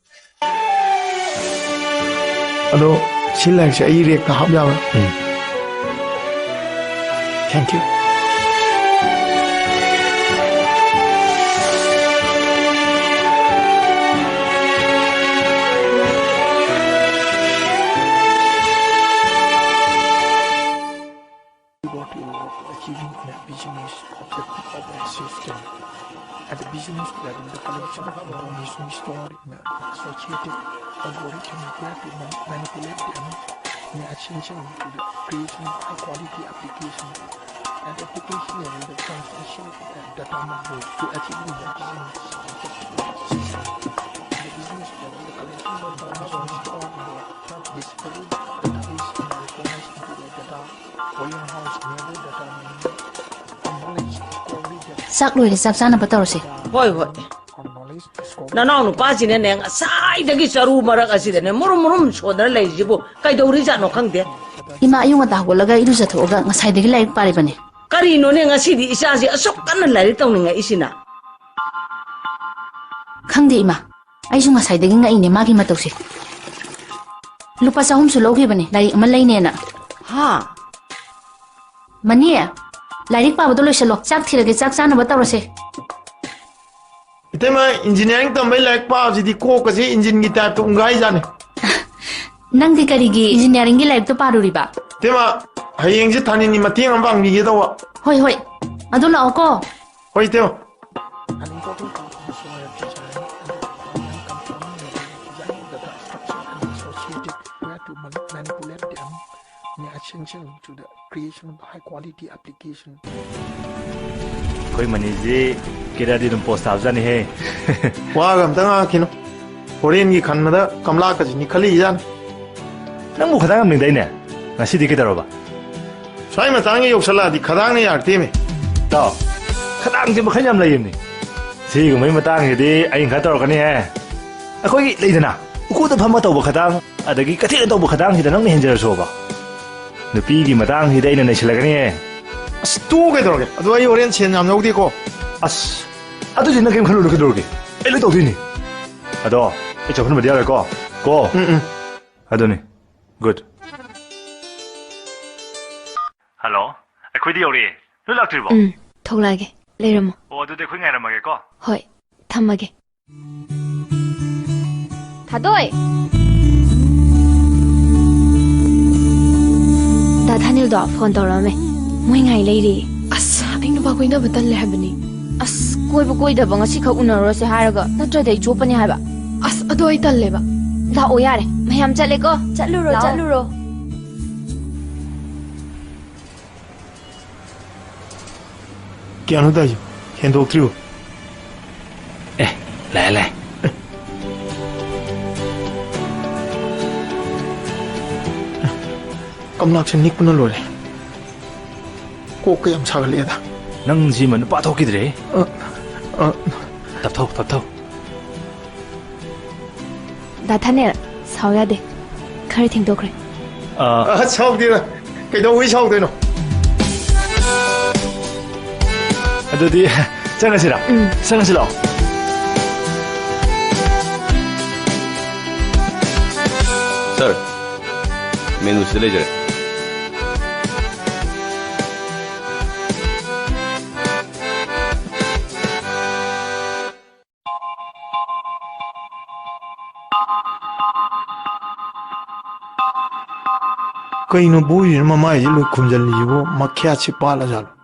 ꯑꯗꯣ ꯁꯤ ꯂꯥꯏꯔꯤꯛꯁꯦ ꯑꯩ ꯔꯦꯛꯇ ꯍꯥꯞ ꯌꯥꯕ꯭ꯔꯥ? ꯎꯝ꯫ Thank you. What you want to achieving in a business objective of a system. And the business level, the collection of information stored in an associated algorithm required to man-, manipulate them in essential to the creation of high quality application. And application level, the transmission of the data model to achieving the business objective of a system. And the business level, the collection of information ꯆꯥꯛ ꯂꯣꯏꯔꯦ, ꯆꯥꯛ ꯆꯥꯅꯕ ꯇꯧꯔꯁꯦ꯫ ꯍꯣꯏ, ꯍꯣꯏ꯫ ꯅꯅꯥꯎ ꯅꯨꯄꯥꯁꯤꯅꯅꯦ, ꯉꯁꯥꯏꯗꯒꯤ ꯆꯔꯨ ꯃꯔꯛ ꯑꯁꯤꯗꯅꯦ ꯃꯨꯔꯨꯝ ꯃꯨꯔꯨꯝ ꯁꯣꯟꯗꯅ ꯂꯩꯔꯤꯁꯤꯕꯨ ꯀꯩꯗꯧꯔꯤꯖꯥꯠꯅꯣ ꯈꯪꯗꯦ꯫ ꯏꯃꯥ, ꯑꯌꯨꯛ ꯉꯟꯇꯥ ꯍꯧꯒꯠꯂꯒ ꯏꯔꯨꯖꯊꯣꯛꯑꯒ ꯉꯁꯥꯏꯗꯒꯤ ꯂꯥꯏꯔꯤꯛ ꯄꯥꯔꯤꯕꯅꯦ꯫ ꯀꯔꯤꯅꯣꯅꯦ ꯉꯁꯤꯗꯤ ꯏꯆꯥꯁꯤ ꯑꯁꯨꯛ ꯀꯟꯅ ꯂꯥꯏꯔꯤꯛ ꯇꯧꯅꯤꯡꯉꯛꯏꯁꯤꯅ? ꯈꯪꯗꯦ ꯏꯃꯥ, ꯑꯩꯁꯨ ꯉꯁꯥꯏꯗꯒꯤ ꯉꯛꯏꯅꯦ ꯃꯥꯒꯤ ꯃꯇꯧꯁꯦ꯫ ꯂꯨꯄꯥ ꯆꯍꯨꯝꯁꯨ ꯂꯧꯈꯤꯕꯅꯦ ꯂꯥꯏꯔꯤꯛ ꯑꯃ ꯂꯩꯅꯦꯅ꯫ ꯍꯥ? ꯃꯅꯤ, ꯂꯥꯏꯔꯤꯛ ꯄꯥꯕꯗꯣ ꯂꯣꯏꯁꯜꯂꯣ, ꯆꯥꯛ ꯊꯤꯔꯒꯦ, ꯆꯥꯛ ꯆꯥꯅꯕ ꯇꯧꯔꯁꯦ꯫ ꯏꯇꯩꯃ, ꯏꯟꯖꯤꯅꯤꯌꯥꯔꯤꯡ ꯇꯝꯕꯩ ꯂꯥꯏꯔꯤꯛ ꯄꯥꯕꯁꯤꯗꯤ ꯀꯣꯛꯀꯁꯦ ꯏꯟꯖꯤꯟꯒꯤ ꯇꯥꯏꯞꯇ ꯎꯪꯒꯥꯏꯖꯥꯠꯅꯤ꯫ ꯅꯪꯗꯤ ꯀꯔꯤꯒꯤ ꯏꯟꯖꯤꯅꯤꯌꯥꯔꯤꯡꯒꯤ ꯂꯥꯏꯔꯤꯛꯇꯣ ꯄꯥꯔꯨꯔꯤꯕ? ꯏꯇꯩꯃ, ꯍꯌꯦꯡꯁꯦ ꯊꯥꯅꯤꯟꯒꯤ ꯃꯇꯦꯡ ꯑꯃ ꯄꯥꯡꯕꯤꯒꯦ ꯇꯧꯕ꯫ ꯍꯣꯏ, ꯍꯣꯏ, ꯑꯗꯨ ꯂꯥꯛꯑꯣꯀꯣ꯫ ꯍꯣꯏ, ꯏꯇꯩꯃ꯫ An important part of the soil design and the environment conforming with the design of the structure and associated where to man-, manipulate them in essential to the creation of high quality application. ꯑꯩꯈꯣꯏ ꯃꯅꯤꯁꯤ ꯀꯦꯔꯥꯗꯤ ꯑꯗꯨꯝ ꯄꯣꯁ ꯇꯥꯕꯖꯥꯠꯅꯤꯍꯦ꯫ ꯋꯥꯒ ꯑꯝꯇ ꯉꯥꯡꯉꯛꯈꯤꯅꯨ꯫ ꯍꯣꯔꯦꯟꯒꯤ ꯈꯟꯕꯗ ꯀꯝꯂꯥꯀꯁꯤ ꯅꯤꯛꯈꯠꯂꯛꯏꯖꯥꯠꯅꯤ꯫ ꯅꯪꯕꯨ ꯈꯗꯥꯡ ꯌꯥꯝ ꯂꯤꯡꯗꯥꯏꯅꯦ? ꯉꯁꯤꯗꯤ ꯀꯩꯗꯧꯔꯕ? ꯁ꯭ꯋꯥꯏ ꯃꯇꯥꯡꯒ ꯌꯧꯁꯜꯂꯛꯑꯗꯤ ꯈꯗꯥꯡꯅ ꯌꯥꯔꯛꯇꯦꯃꯦ꯫ ꯇꯥꯎ, ꯈꯗꯥꯡꯁꯦ ꯃꯈꯜ ꯌꯥꯝ ꯂꯩꯌꯦꯃꯤ꯫ ꯁꯤꯒꯨꯝꯕꯩ ꯃꯇꯥꯡꯁꯤꯗꯤ ꯑꯩꯅ ꯈꯔ ꯇꯧꯔꯛꯀꯅꯤꯍꯦ꯫ ꯑꯩꯈꯣꯏꯒꯤ ꯂꯩꯗꯅ, ꯎꯀꯨꯗ ꯐꯝꯃ ꯇꯧꯕ ꯈꯗꯥꯡ, ꯑꯗꯒꯤ ꯀꯊꯦꯛꯅ ꯇꯧꯕ ꯈꯗꯥꯡꯁꯤꯗ ꯅꯪꯅ ꯍꯦꯟꯖꯔꯁꯨꯕ꯫ ꯅꯨꯄꯤꯒꯤ ꯃꯇꯥꯡꯁꯤꯗꯤ ꯑꯩꯅ ꯅꯩꯁꯤꯜꯂꯛꯀꯅꯤꯍꯦ꯫ ꯑꯁ, ꯇꯣꯛꯑꯣ ꯀꯩꯗꯧꯔꯒꯦ? ꯑꯗꯣ ꯑꯩ ꯍꯣꯔꯦꯟ ꯁꯦꯟ ꯌꯥꯝ ꯂꯧꯗꯦꯀꯣ꯫ ꯑꯁ, ꯑꯗꯨꯗꯤ ꯅꯪ ꯀꯩꯝ ꯈꯜꯂꯨꯅꯨ ꯀꯩꯗꯧꯔꯒꯦ? ꯑꯩ ꯂꯣꯏ ꯇꯧꯗꯣꯏꯅꯤ꯫ ꯑꯗꯣ ꯑꯩ ꯆꯥꯎꯈꯠꯍꯟꯕꯗꯤ ꯌꯥꯔꯣꯏꯀꯣ? ꯀꯣ? ꯎꯝ, ꯎꯝ꯫ ꯑꯗꯨꯅꯤ꯫ Good. ꯍꯜꯂꯣ, ꯑꯩꯈꯣꯏꯗꯤ ꯌꯧꯔꯛꯑꯦ꯫ ꯅꯣꯏ ꯂꯥꯛꯇ꯭ꯔꯤꯕꯣ? ꯎꯝ, ꯊꯣꯛꯂꯛꯑꯒꯦ꯫ ꯂꯩꯔꯝꯃꯣ꯫ ꯑꯣ, ꯑꯗꯨꯗꯤ ꯑꯩꯈꯣꯏ ꯉꯥꯏꯔꯝꯃꯒꯦꯀꯣ꯫ ꯍꯣꯏ, ꯊꯝꯃꯒꯦ꯫ ꯊꯥꯗꯣꯏ! ꯗꯥ ꯊꯥꯅꯤꯜꯗꯣ ꯐꯣꯟ ꯇꯧꯔꯛꯑꯝꯃꯦ꯫ ꯃꯣꯏ ꯉꯥꯏ ꯂꯩꯔꯤ꯫ ꯑꯁ, ꯑꯩ ꯅꯨꯄꯥ ꯀꯣꯏꯅꯕ ꯇꯜꯂꯦ ꯍꯥꯏꯕꯅꯤ꯫ ꯑꯁ, ꯀꯣꯏꯕ ꯀꯣꯏꯗꯕ ꯉꯁꯤꯈꯛ ꯎꯅꯔꯨꯔꯁꯦ ꯍꯥꯏꯔꯒ, ꯅꯠꯇ꯭ꯔꯗꯤ ꯑꯩ ꯆꯣꯞꯄꯅꯤ ꯍꯥꯏꯕ꯫ ꯑꯁ, ꯑꯗꯣ ꯑꯩ ꯇꯜꯂꯦꯕ꯫ ꯂꯥꯛꯑꯣ ꯌꯥꯔꯦ, ꯃꯌꯥꯝ ꯆꯠꯂꯦꯀꯣ꯫ ꯆꯠꯂꯨꯔꯣ, ꯂꯥꯛꯑꯣ꯫ ꯆꯠꯂꯨꯔꯣ꯫ ꯀꯌꯥꯅꯣ ꯇꯥꯏꯁꯦ? ꯍꯦꯟꯗꯣꯛꯇ꯭ꯔꯤꯕꯣ? ꯑꯦ, ꯂꯥꯛꯑꯦ, ꯂꯥꯛꯑꯦ꯫ ꯑꯦ꯫ ꯅꯥꯛꯁꯦ ꯅꯤꯛꯄꯅ ꯂꯣꯏꯔꯦ꯫ ꯀꯣꯛꯀ ꯌꯥꯝ ꯁꯥꯒꯠꯂꯛꯑꯦꯗ꯫ ꯅꯪꯁꯤꯃ ꯅꯨꯄꯥ ꯊꯣꯛꯈꯤꯗ꯭ꯔꯦ꯫ ꯑ, ꯑ꯫ ꯇꯞꯊꯧ, ꯇꯞꯊꯧ꯫ ꯗꯥ ꯊꯥꯅꯦꯜ, ꯁꯥꯎ ꯌꯥꯗꯦ꯫ ꯈꯔ ꯊꯦꯡꯗꯣꯛꯈ꯭ꯔꯦ꯫ ꯑ, ꯑ, ꯁꯥꯎꯗꯦꯗ꯫ ꯀꯩꯗꯧꯕꯩ ꯁꯥꯎꯗꯣꯏꯅꯣ? ꯑꯗꯨꯗꯤ ꯆꯪꯉꯁꯤꯔꯥ? ꯎꯝ꯫ ꯆꯪꯉꯁꯤ ꯂꯥꯛꯑꯣ꯫ ꯁꯥꯔ, ꯃꯦꯅꯨꯁꯤꯗ ꯂꯩꯖꯔꯦ꯫ ꯀꯩꯅꯣ ꯕꯣꯏꯁꯤꯅ ꯃꯃꯥꯏꯁꯤ ꯂꯣꯏ ꯈꯨꯝꯖꯤꯜꯂꯤꯁꯤꯕꯨ? ꯃꯈ꯭ꯌꯥꯠꯁꯤ ꯄꯥꯜꯂꯖꯥꯠꯂꯣ?